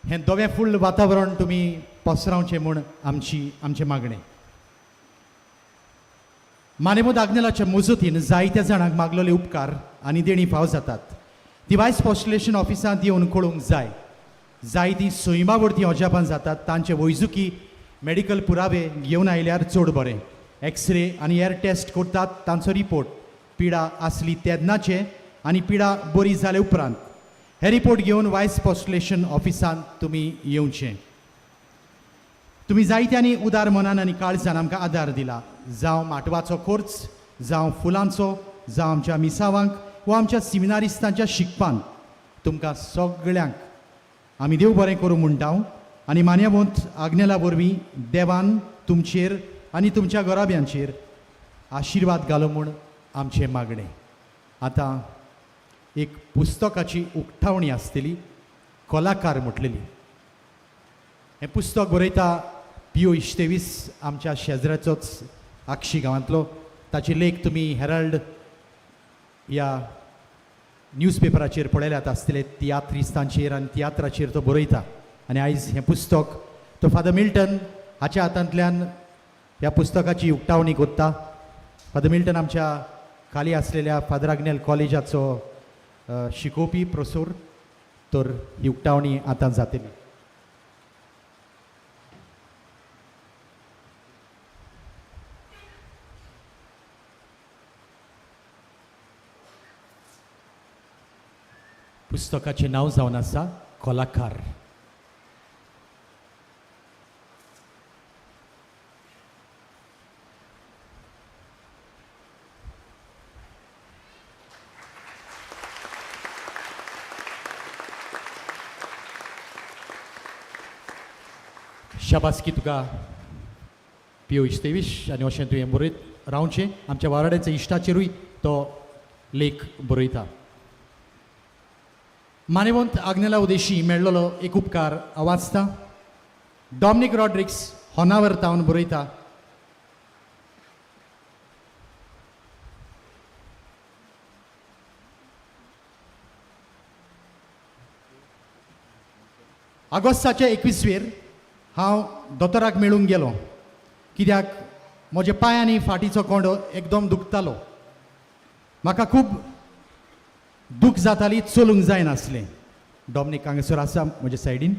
हें धवें फुल्ल वातावरण तुमी पसरावचें म्हूण आमची आमचें मागणें. मानेमोद आग्नेलाच्या मजतीन जायत्या जाणांक मागलेले उपकार आनी देणी फाव जातात. ती वायस पॉस्टुलेशन ऑफिसांत येवन कळोवंक जाय. जायतीं सैमा वरवीं अजापां जातात तांचे वैजुकी मेडिकल पुरावे घेवन आयल्यार चड बरें. एक्सरे आनी हेर टेस्ट करतात तांचो रिपोर्ट पिडा आसली तेन्नाचे आनी पिडा बरी जाले उपरांत हे रिपोर्ट घेवन वायस पॉस्टुलेशन ऑफिसांत तुमी येवचें. तुमी जायत्यांनी उदार मनान आनी काळजान आमकां आदार दिला, जावं माटवाचो खर्च, जावं फुलांचो, जावं आमच्या मिसावांक वा आमच्या सिमिनारिस्तांच्या शिकपान. तुमकां सगळ्यांक आमी देव बरें करूं म्हणटा आनी मान्यवंत आग्नेला वरवीं देवान तुमचेर आनी तुमच्या घराब्यांचेर आशिर्वाद घालो म्हूण आमचें मागणें. आतां एक पुस्तकाची उक्तावणी आसतली, कलाकार म्हटलेली. हें पुस्तक बरयता पियो इश्तेवीस, आमच्या शेजराचोच आक्षी गांवांतलो. ताचे लेख तुमी हेराल्ड ह्या न्यूजपेपराचेर पळयल्यात आसतले. तियात्रिस्तांचेर आनी तियात्राचेर तो बरयता आनी आयज हें पुस्तक तो फादर मिल्टन हाच्या हातांतल्यान ह्या पुस्तकाची उक्तावणी करता. फादर मिल्टन आमच्या खाली आसलेल्या फादर आग्नेल कॉलेजाचो शिकोवपी प्रोसोर. तर ही उक्तावणी आतां जातली. पुस्तकाचें नांव जावन आसा कलाकार. शाबासकी तुका पियो इश्तेवीश आनी अशें तुवें बरयत रावचें. आमच्या वाराड्याच्या इश्टाचेरूय तो लेख बरयता. मानेवंत आग्नेला उदेशी मेळ्ळलो एक उपकार हांव वाचता. डॉमनीक रॉड्रिक्स होनावर तावन बरयता. ऑगस्टाच्या 21वेर हांव दोतोराक मेळूंक गेलो कित्याक म्हज्या पांय आनी फाटीचो कोंडो एकदम दुखतालो. म्हाका खूब दूख जाताली, चलूंक जायनासलें. डॉमनीक हांगासर आसा म्हज्या सायडीन.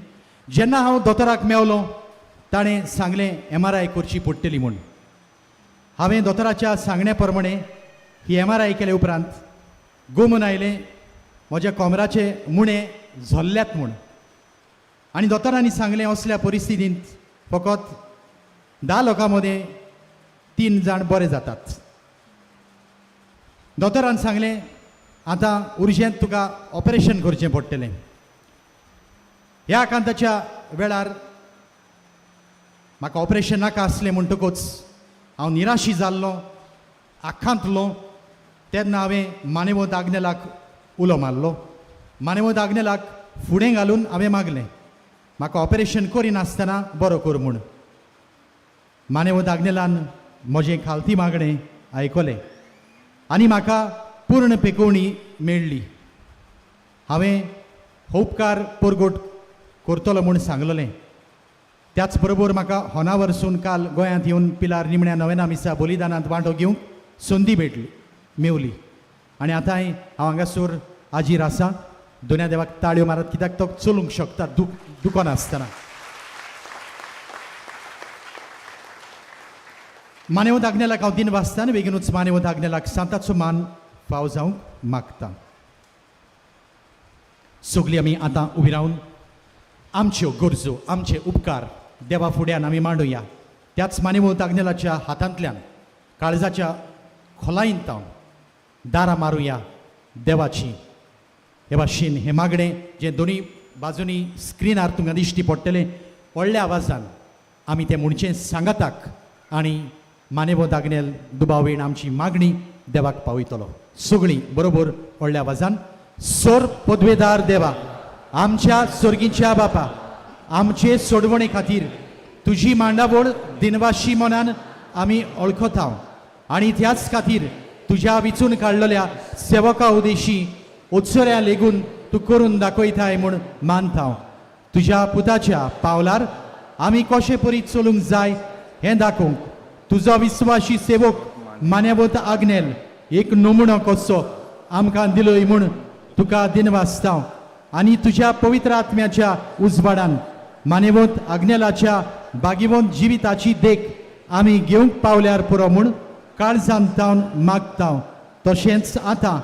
जेन्ना हांव दोतोराक मेवलो ताणें सांगलें MRI करची पडटली म्हूण. हांवें दोतोराच्या सांगण्या प्रमाणे ही MRI केले उपरांत गोमून आयलें म्हज्या कमराचे मुणे झोल्ल्यात म्हूण. आनी दोतोरांनी सांगलें असल्या परिस्थितींत फकत 10 लोकां मदें 3 जाण बरे जातात. दोतोरान सांगलें आतां उर्जेंत तुका ऑपरेशन करचें पडटलें. ह्या आकांताच्या वेळार म्हाका ऑपरेशन नाका आसलें म्हणटकूच हांव निराशी जाल्लो, आखांतलो. तेन्ना हांवें मानेवंत आग्नेलाक उलो मारलो. मानेवंत आग्नेलाक फुडें घालून हांवें मागलें म्हाका ऑपरेशन करिनासतना बरो कर म्हूण. मानेवंत आग्नेलान म्हजें खालती मागणें आयकलें आनी म्हाका पूर्ण पेकोवणी मेळ्ळी. हांवें हो उपकार परगट करतलो म्हूण सांगलेलें. त्याच बरोबर म्हाका होनावरसून काल गोंयांत येवन पिलार निमण्या नवेना मिसा बलिदानांत वांटो घेवंक संदी भेटली मेवली आनी आतांय हांव हांगासर आजीर आसा. दोन्या देवाक ताळयो मारत कित्याक तो चलूंक शकता, दुखनासतना. मानेवंत आग्नेलाक हांव दिन वाचता आनी बेगीनूच मानेवंत आग्नेलाक सांताचो मान फाव जावंक मागता. सगळीं आमी आतां उबी रावन आमच्यो गरजो, आमचे उपकार देवा फुड्यान आमी मांडुया. त्याच मानेवंत आग्नेलाच्या हातांतल्यान काळजाच्या खोलायेन तावन दारां मारुया देवाची. हे भाशेन हें मागणें जें दोनूय बाजूनी स्क्रिनार तुमकां दिश्टी पडटलें, व्हडल्या आवाजान आमी तें म्हणचें सांगाताक आनी मानेवंत आग्नेल दुबावीण आमची मागणी देवाक पावयतलो. सगळीं बरोबर व्हडल्या आवाजान. सोर पदवेदार देवा, आमच्या सोर्गीच्या बापा, आमचे सोडवणे खातीर तुजी मांडावळ दिनवाशी मनान आमी वळखता आनी त्याच खातीर तुज्या विचून काडलेल्या सेवका उदेशी उत्सऱ्या लेगून तूं करून दाखयताय म्हूण मानता. तुज्या पुताच्या पावलार आमी कशें परी चलूंक जाय हें दाखोवंक तुजो विस्वाशी सेवक मान्यवत आग्नेल एक नमुनो कसो आमकां दिलोय म्हूण तुका दिनवासता आनी तुज्या पवित्र आत्म्याच्या उजवाडान मान्यवंत आग्नेलाच्या बागिवंत जिविताची देख आमी घेवंक पावल्यार पुरो म्हूण काळजान तावन मागता. तशेंच आतां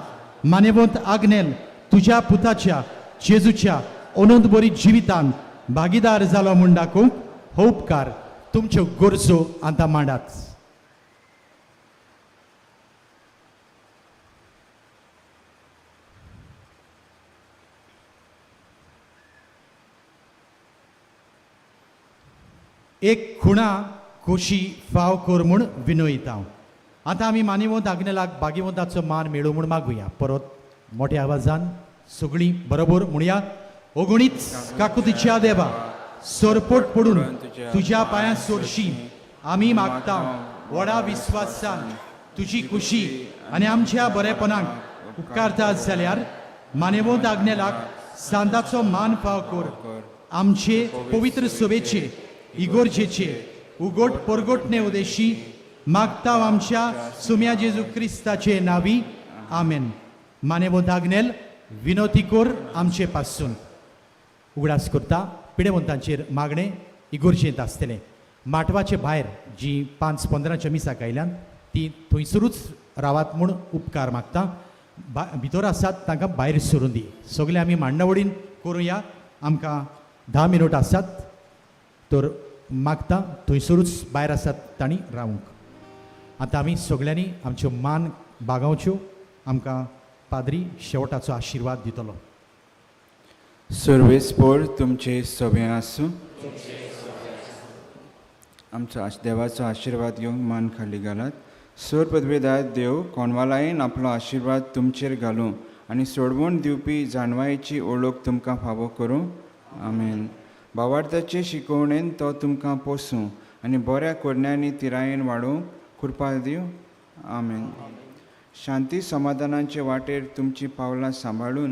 मान्यवंत आग्नेल तुज्या पुताच्या जेजूच्या अनंत बरी जिवितान भागीदार जालो म्हूण दाखोवंक हो उपकार तुमच्यो गरजो आतां मांडात. एक खुणा खोशी फाव कर म्हूण विनयता. आतां आमी मानिवंत आग्नेलाक बागिवंताचो मान मेळूं म्हूण मागुया. परत मोठ्या आवाजान सगळीं बरोबर म्हणया. ओगुणीच काकुतीच्या देवा, सरपोट पडून तुज्या पांयां सोरशी आमी मागता. व्हडा विस्वासान तुजी खुशी आनी आमच्या बरेपणाक उपकारता जाल्यार मानेवंत आग्नेलाक सांताचो मान फाव कर. आमचे पवित्र सभेचे इगोर्जेचे उगोट परगोटणे उदेशी मागता आमच्या सुम्या जेजू क्रिस्ताचे नावी. आमेन. मानेवंत आग्नेल विनोती कोर आमचे पासून. उगडास करता पिडेवंतांचेर मागणें इगोर्जेंत आसतलें. माटवाचे भायर जी 5:15 मिसाक आयल्यान ती थंयसरूच रावात म्हूण उपकार मागता. भितर आसात तांकां भायर सरून दी. सगळे आमी मांडावळीन करुया. आमकां 10 मिनट आसात तर मागता थंयसरूच भायर आसात तांणी रावंक. आतां आमी सगळ्यांनी आमच्यो मान बागावच्यो. आमकां पाद्री शेवटाचो आशिर्वाद दितलो. सर्वेस्पोर तुमचे सगळें आसूं. आमचो देवाचो आशिर्वाद घेवंक मान खाली घालात. सोर पदवेदार देव कोणवालायेन आपलो आशिर्वाद तुमचेर घालूं आनी सोडवण दिवपी जाणवायेची ओळख तुमकां फावो करूं. आमेन. भावार्थाचे शिकोवणेन तो तुमकां पोसूं आनी बऱ्या करण्यांनी तिरायेन वाडोवंक कृपा दिवं. आमेन. शांती समाधानाचे वाटेर तुमचीं पावलां सांबाळून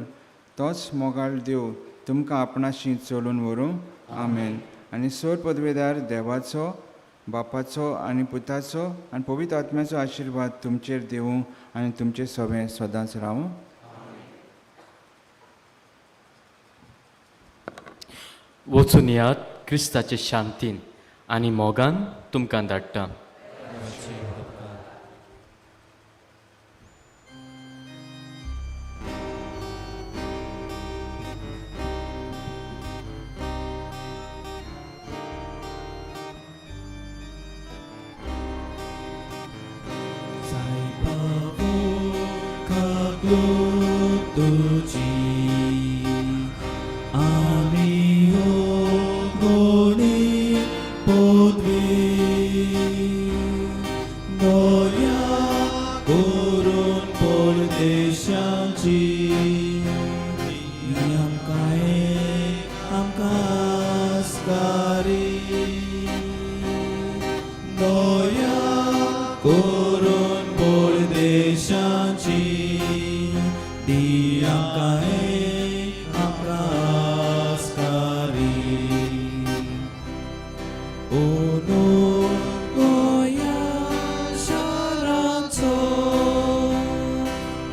तोच मोगाळ देव तुमकां आपणाशी चलून व्हरूं. आमेन. आनी सोर पदवेदार देवाचो, बापाचो आनी पुताचो आनी पवित्र आत्म्याचो आशिर्वाद तुमचेर देवूं आनी तुमचे सगळें सदांच रावूं. वचून यात क्रिस्ताचे शांतीन आनी मोगान तुमकां धाडटा.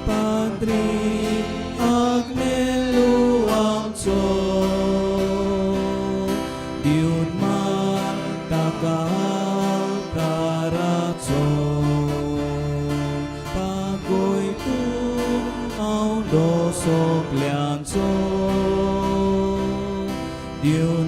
Padre Agnello Amzo. सगल्यांचो पागोय तूं आवडो सगल्यांचो दिवन.